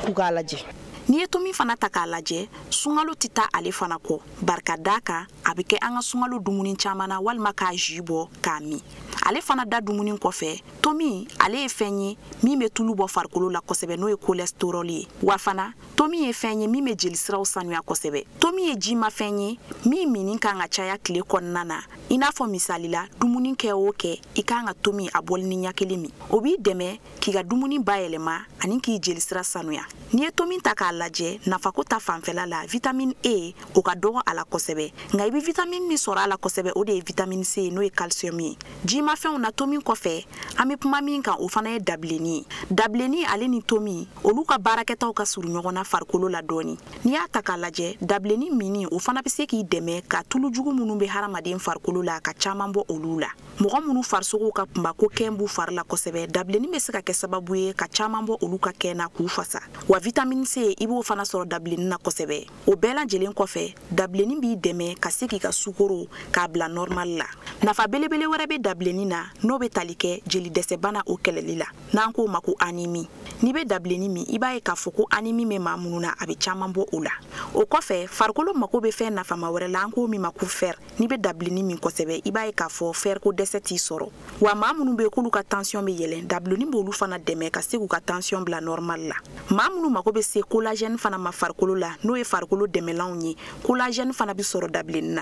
[SPEAKER 15] k'u k'a lajɛ.
[SPEAKER 14] N'i ye tomi fana ta k'a lajɛ sunkalo tɛ taa ale fana kɔ barika d'a kan a bɛ kɛ an ka sunkalo dumuni caman na walima k'a jus bɔ k'a min. Ale fana da dumuni kɔfɛ tomi ale ye fɛn ye min bɛ tulu bɔ farikolo la kosɛbɛ n'o ye cholestérol ye. Wa fana tomi ye fɛn ye min bɛ jelisiraw sanuya kosɛbɛ. Tomi ye jimafɛn ye min minni kan ka caya tile kɔnɔna na i n'a fɔ misali la dumuni kɛ o kɛ i kan ka tomi a bɔli ni ɲɛ kelen min. O b'i dɛmɛ k'i ka dumuni bayɛlɛma ani k'i jelisira sanuya. N'i ye tomi ta k'a lajɛ nafako ta fanfɛla la, vitamine E o ka dɔgɔ a la kosɛbɛ, nka i bɛ vitamine min sɔrɔ a la kosɛbɛ o de ye vitamine C n'o ye calcium ye. Jimafɛnw na tomi kɔfɛ, an bɛ kuma min kan o fana ye dabilenni ye. Dabilenni ale ni tomi olu ka baarakɛtaw ka surun ɲɔgɔn na farikolo la dɔɔni. N'i y'a ta k'a lajɛ, dabilenni minni o fana bɛ se k'i dɛmɛ ka tulu jugu minnu bɛ hadamaden farikolo la ka caman bɔ olu la. Mɔgɔ minnu farisogo ka kunba ko kɛn b'u fari la kosɛbɛ, dabilenni bɛ se ka kɛ sababu ye ka caman bɔ olu ka kɛn na k'u fasa. Wa vitamine C i b'o fana sɔrɔ dabilenni na kosɛbɛ. O bɛɛ lajɛlen kɔfɛ, dabilenni b'i dɛmɛ ka se k'i ka sukoro k'a bila normal la. Nafa belebele wɛrɛ bɛ dabilenni na n'o bɛ tali kɛ jeli dɛsɛbana o kɛlɛli la, n'an k'o ma ko anémie. N'i bɛ dabilenni min, i b'a ye k'a fɔ ko anémie bɛ maa minnu na, a bɛ caman bɔ o la. O kɔfɛ, farikolo mako bɛ fɛn nafama wɛrɛ la, an k'o min ma ko fer. N'i bɛ dabilenni min kosɛbɛ, i b'a ye k'a fɔ fer ko dɛsɛ t'i sɔrɔ. Wa maa minnu bɛ yen k'olu ka tension bɛ yɛlɛn, dabilenni b'olu fana dɛmɛ ka se k'u ka tension bila normal la. Maa minnu mako bɛ se collagène fana ma farikolo la, n'o ye farikolo dɛmɛlanw ye, collagène fana bɛ sɔrɔ dabilenni na.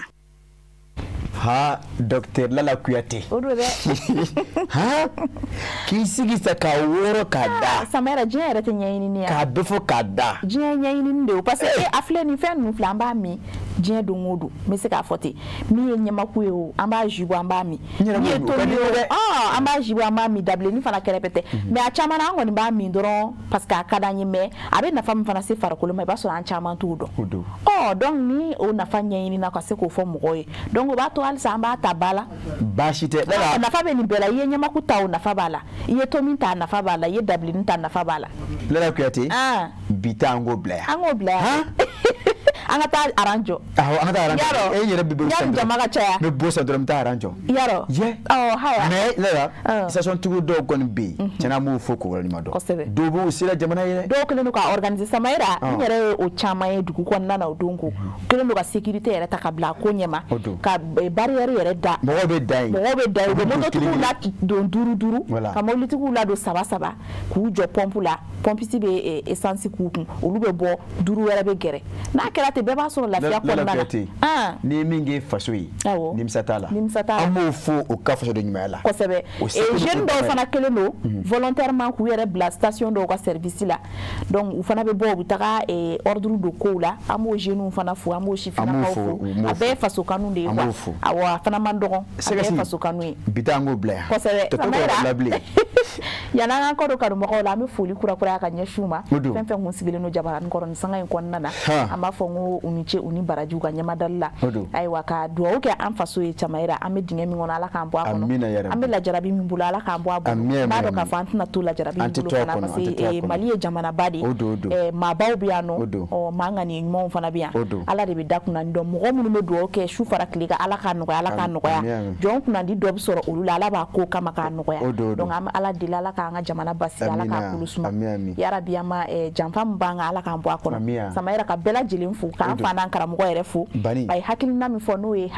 [SPEAKER 1] Ha, docteur Lala Kouyaté.
[SPEAKER 2] O don dɛ.
[SPEAKER 1] Ha, k'i sigi sa k'a wɔrɔ k'a da.
[SPEAKER 2] Samara, diɲɛ yɛrɛ tɛ ɲɛɲinini ya.
[SPEAKER 1] K'a bɛɛ fɔ k'a da.
[SPEAKER 2] Diɲɛ ɲɛɲinini de o, parce que a filɛ nin fɛn ninnu filɛ, an b'a min diɲɛ don o don, n bɛ se k'a fɔ ten. Min ye ɲamaku ye o, an b'a jus bɔ an b'a min. Min ye tomi ye o, an b'a jus bɔ an b'a min, dabilenni fana kɛrɛfɛ tɛ. Mais a caman na an kɔni b'a min dɔrɔn parce que a ka d'an ye, mais a bɛ nafa min fana se farikolo ma, i b'a sɔrɔ an caman t'o dɔn.
[SPEAKER 1] O don.
[SPEAKER 2] Ɔ donc ni o nafa ɲɛɲinina ka se k'o fɔ mɔgɔw ye, donc o b'a to halisa an b'a ta ba la.
[SPEAKER 1] Baasi tɛ.
[SPEAKER 2] Nafa bɛ nin bɛɛ la. I ye ɲamaku ta o nafa b'a la, i ye tomi ta a nafa b'a la, i ye dabilenni ta a nafa b'a la.
[SPEAKER 1] Lala Kouyaté. Bi ta an k'o bila yan.
[SPEAKER 2] An k'o bila yan. An ka taa aran jɔ.
[SPEAKER 1] Awɔ, an ka taa aran jɔ. E yɛrɛ bɛ bɔ
[SPEAKER 2] sisan. Jama ka caya.
[SPEAKER 1] N bɛ bɔ sisan dɔrɔn n bɛ taa aran jɔ.
[SPEAKER 2] Yarɔ.
[SPEAKER 1] Yɛ.
[SPEAKER 2] Awɔ haya.
[SPEAKER 1] Mais Lala, station tigiw dɔw kɔni bɛ yen, tiɲɛna an b'u fo k'u waleɲuman dɔn.
[SPEAKER 2] Kosɛbɛ.
[SPEAKER 1] Dɔw b'u sera jamana ye dɛ.
[SPEAKER 2] Dɔw kɛlen don ka organiser Samayira, n yɛrɛ ye o caman ye dugu kɔnɔna na o don ko. U kɛlen don ka sécurité yɛrɛ ta ka bila a ko ɲɛma. Ka barrière yɛrɛ da.
[SPEAKER 1] Mɔgɔw bɛ da yen.
[SPEAKER 2] Mɔgɔw bɛ da yen. U bɛ mototigiw ladon 5 5. Ka mobilitigiw ladon 3 3 k'u jɔ pompe la. Pompiste bɛ essence k'u kun, olu bɛ bɔ 5 wɛrɛ bɛ gɛrɛ. N'a kɛra ten, bɛɛ b'a sɔrɔ lafiya kɔnɔna
[SPEAKER 1] la. N'i ye min kɛ faso ye, nimisa t'a la.
[SPEAKER 2] Nimisa t'a la.
[SPEAKER 1] An b'o fo o ka fasoden ɲumanya la.
[SPEAKER 2] Kosɛbɛ. Jeune dɔw fana kɛlen don volontairement k'u yɛrɛ bila station dɔw ka service la, donc u fana bɛ bɔ u bɛ taga ordre don kow la. An b'o jeunes fana fo, an b'o sifinnakaw fo. A bɛɛ ye faso kanu de ye quoi. Awɔ, a fana man dɔgɔn. A bɛɛ ye faso kanu ye.
[SPEAKER 1] Bi ta an k'o bila yan.
[SPEAKER 2] Kosɛbɛ.
[SPEAKER 1] Tɔ to k'o bila bilen.
[SPEAKER 2] Yan'an k'an kɔ don kanubagaw la, an bɛ foli kurakuraya ka ɲɛsin u ma. Fɛn fɛn kun sigilen don jabaranin kɔrɔ nin sanga in kɔnɔna na, an b'a fɔ n ko u ni ce u ni barajiw ka ɲɛmadali la. Ayiwa, ka dugawu kɛ an faso ye Camayira, an bɛ dingɛ min kɔnɔ Ala k'an bɔ a kɔnɔ, an bɛ lajarabi min bolo Ala k'an bɔ a bolo. N b'a dɔn k'a fɔ an tɛna to lajarabi min bolo fana, parce que Mali ye jamanaba de ye, maabaw bɛ yan nɔ, ɔ maa ŋaniya ɲumanw fana bɛ yan. Ala de bɛ da kunna dɔn. Mɔgɔ minnu bɛ dugawu kɛ su fara tile kan, Ala k'a nɔgɔya, Ala k'a nɔgɔya. Jɔn kunnandi dɔ bɛ sɔrɔ olu la, Ala b'a ko kama k'a nɔgɔya. Donc an bɛ Ala deli, Ala k'an ka jamana basigi, Ala k'a kolo suma. Yarabi, an ma janfa min b'an kan, Ala k'an bɔ a kɔnɔ. Samayira, ka bɛɛ lajɛlen fo, k'an fa n'an karamɔgɔ yɛrɛ fo. A ye hakilina min fɔ n'o ye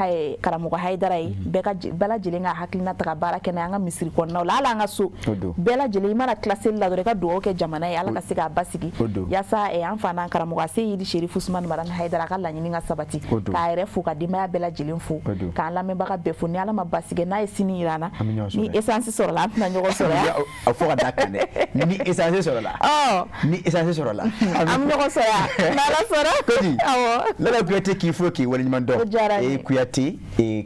[SPEAKER 2] karamɔgɔ Hayidara ye, bɛɛ lajɛlen ka hakilina ta ka baara kɛ n'a ye an ka misiri kɔnɔnaw la, hali an ka so. Bɛɛ lajɛlen, i mana tila seli la dɔrɔn, i ka dugawu kɛ jamana ye, Ala ka se k'a basigi. Yaasa an fa n'an karamɔgɔ a se Seyidi Serifu Usumani Madani Hayidara a ka laɲini ka sabati. K'a yɛrɛ fo, ka denbaya bɛɛ lajɛlen fo, k'an lamɛnbaga bɛɛ fo. Ni Ala ma basigi n'a ye sini jira an na, ni essence sɔrɔla, an tɛna ɲɔgɔn sɔrɔ yan.
[SPEAKER 1] A fɔ ka da kan dɛ, ni essence sɔrɔla. Ni essence sɔrɔla,
[SPEAKER 2] an bɛ ɲɔgɔn sɔrɔ yan n'Ala sɔnna.
[SPEAKER 1] Kodi.
[SPEAKER 2] Awɔ.
[SPEAKER 1] Lala Kouyaté k'i fo k'i waleɲuman dɔn.
[SPEAKER 2] O diyara n ye.
[SPEAKER 1] Kouyaté,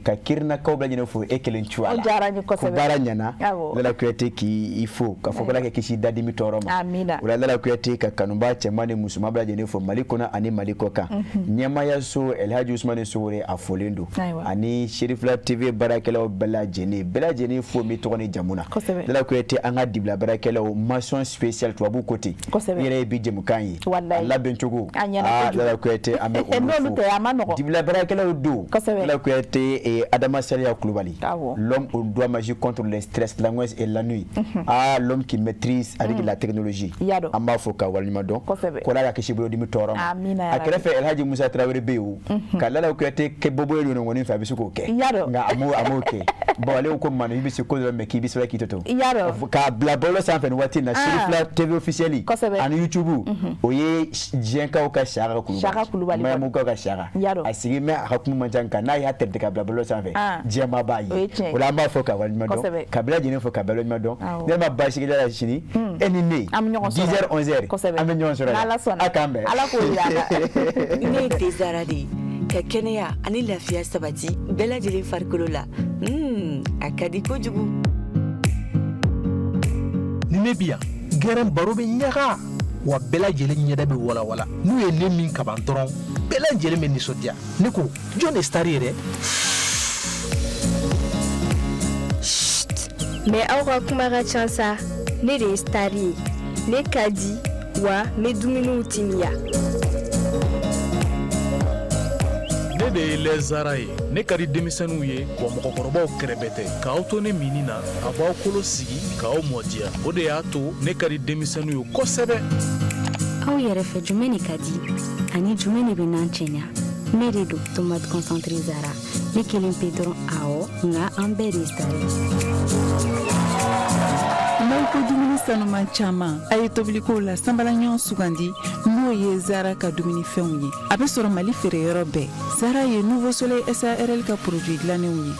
[SPEAKER 1] ka Kirinakaw bɛɛ lajɛlen fo, e kelen cuwa la.
[SPEAKER 2] O diyara n ye kosɛbɛ.
[SPEAKER 1] Ko baara ɲɛna.
[SPEAKER 2] Awɔ.
[SPEAKER 1] Lala Kouyaté k'i fo ka fɔ ko Ala ka kisi dadimi tɔɔrɔ ma.
[SPEAKER 2] Amina.
[SPEAKER 1] O la Lala Kouyaté ka kanubaa cɛman ni musoman bɛɛ lajɛlen fo Mali kɔnɔ ani Mali kɔ kan. Ɲɛmaayaso Elhaji Usumani Sowore a folen don. Ani Serifila TV baarakɛlaw bɛɛ lajɛlen fo n bɛ tɔgɔ ni jamu na.
[SPEAKER 2] Kosɛbɛ.
[SPEAKER 1] Lala Kouyaté, an ka dibila baarakɛlaw mention spéciale tubabu ko ten.
[SPEAKER 2] Kosɛbɛ.
[SPEAKER 1] I yɛrɛ ye bi jɛmukan ye.
[SPEAKER 2] Walayi.
[SPEAKER 1] A labɛn cogo.
[SPEAKER 2] A ɲɛna kojugu.
[SPEAKER 1] Lala Kouyaté, an bɛ olu fo.
[SPEAKER 2] N'olu tɛ, a ma nɔgɔn.
[SPEAKER 1] Dibila baarakɛlaw don.
[SPEAKER 2] Kosɛbɛ.
[SPEAKER 1] Lala Kouyaté, Adama Saliya Kulubali.
[SPEAKER 2] Awɔ.
[SPEAKER 1] L'homme au doigt magique contre le stress, l'angoisse et la nuit. Ah, l'homme qui maîtrise avec la technologie. An b'a fo ka waleɲuman dɔn.
[SPEAKER 2] Kosɛbɛ.
[SPEAKER 1] Ko Ala ka kisi bolodimi tɔɔrɔ ma.
[SPEAKER 2] Amina.
[SPEAKER 1] A kɛrɛfɛ Elhaji Musa Tarawele bɛ yen o. Ka Lala Kouyaté kɛ bobo ye ɲɔgɔnnin fɛ, a bɛ se k'o kɛ. Nka a m'o kɛ. Bon, ale ko man, i bɛ se ko dɔ la, mais k'i bɛ sɛbɛn k'i to to. K'a bila bɔlɔlɔ sanfɛ nin waati in na, Serifila TV officiel ani YouTube, o ye diɲɛkaw ka Saka Kulubali.
[SPEAKER 2] Saka Kulubali
[SPEAKER 1] Mayamukaw ka Siyaka a sigi mɛ a ka kuma man ca nka n'a y'a tɛrɛtɛ ka bila bɔlɔlɔ sanfɛ diɲɛmaa b'a ye o la an b'a fɔ ka waleɲuman dɔn ka bɛɛ lajɛlen fo ka bɛɛ waleɲuman dɔn ne ma baasi kɛ la sini e ni ne 10h 11h an bɛ ɲɔgɔn sɔrɔ yan a k'an bɛn
[SPEAKER 2] Ala k'o yira an na.
[SPEAKER 16] Ne ye thé Zara de ye ka kɛnɛya ani lafiya sabati bɛɛ lajɛlen farikolo la a ka di kojugu.
[SPEAKER 17] Ni ne bi yan gɛrɛn baro bɛ ɲaga wa bɛɛ lajɛlen ɲɛda bɛ walawala n'u ye ne min kaban dɔrɔn bɛɛ lajɛlen bɛ nisɔndiya ne ko jɔn de star ye dɛ.
[SPEAKER 18] Mais aw ka kuma ka ca sa ne de ye star ye ne ka di wa n bɛ dumuniw timiya.
[SPEAKER 19] Ne de ye lɛzara ye ne ka di denmisɛnninw ye wa mɔgɔkɔrɔbaw kɛrɛbɛ tɛ k'aw to ne minni na a b'aw kolo sigi k'aw mɔdiya o de y'a to ne ka di denmisɛnninw ye kosɛbɛ.
[SPEAKER 20] Aw yɛrɛ fɛ jumɛn de ka di ani jumɛn de bɛ n'an cɛɲa ne de don tomate concentré Zara ne kelen pe dɔrɔn awɔ nka an bɛɛ de ye star ye.
[SPEAKER 21] N'aw ko dumuni sanuman caman a ye tobilikow la sanbalaɲɔgɔn sugandi n'o ye Zara ka dumunifɛnw ye a bɛ sɔrɔ Mali feereyɔrɔ bɛɛ Zara ye Nouveau Soleil SARL ka produit dilannenw ye.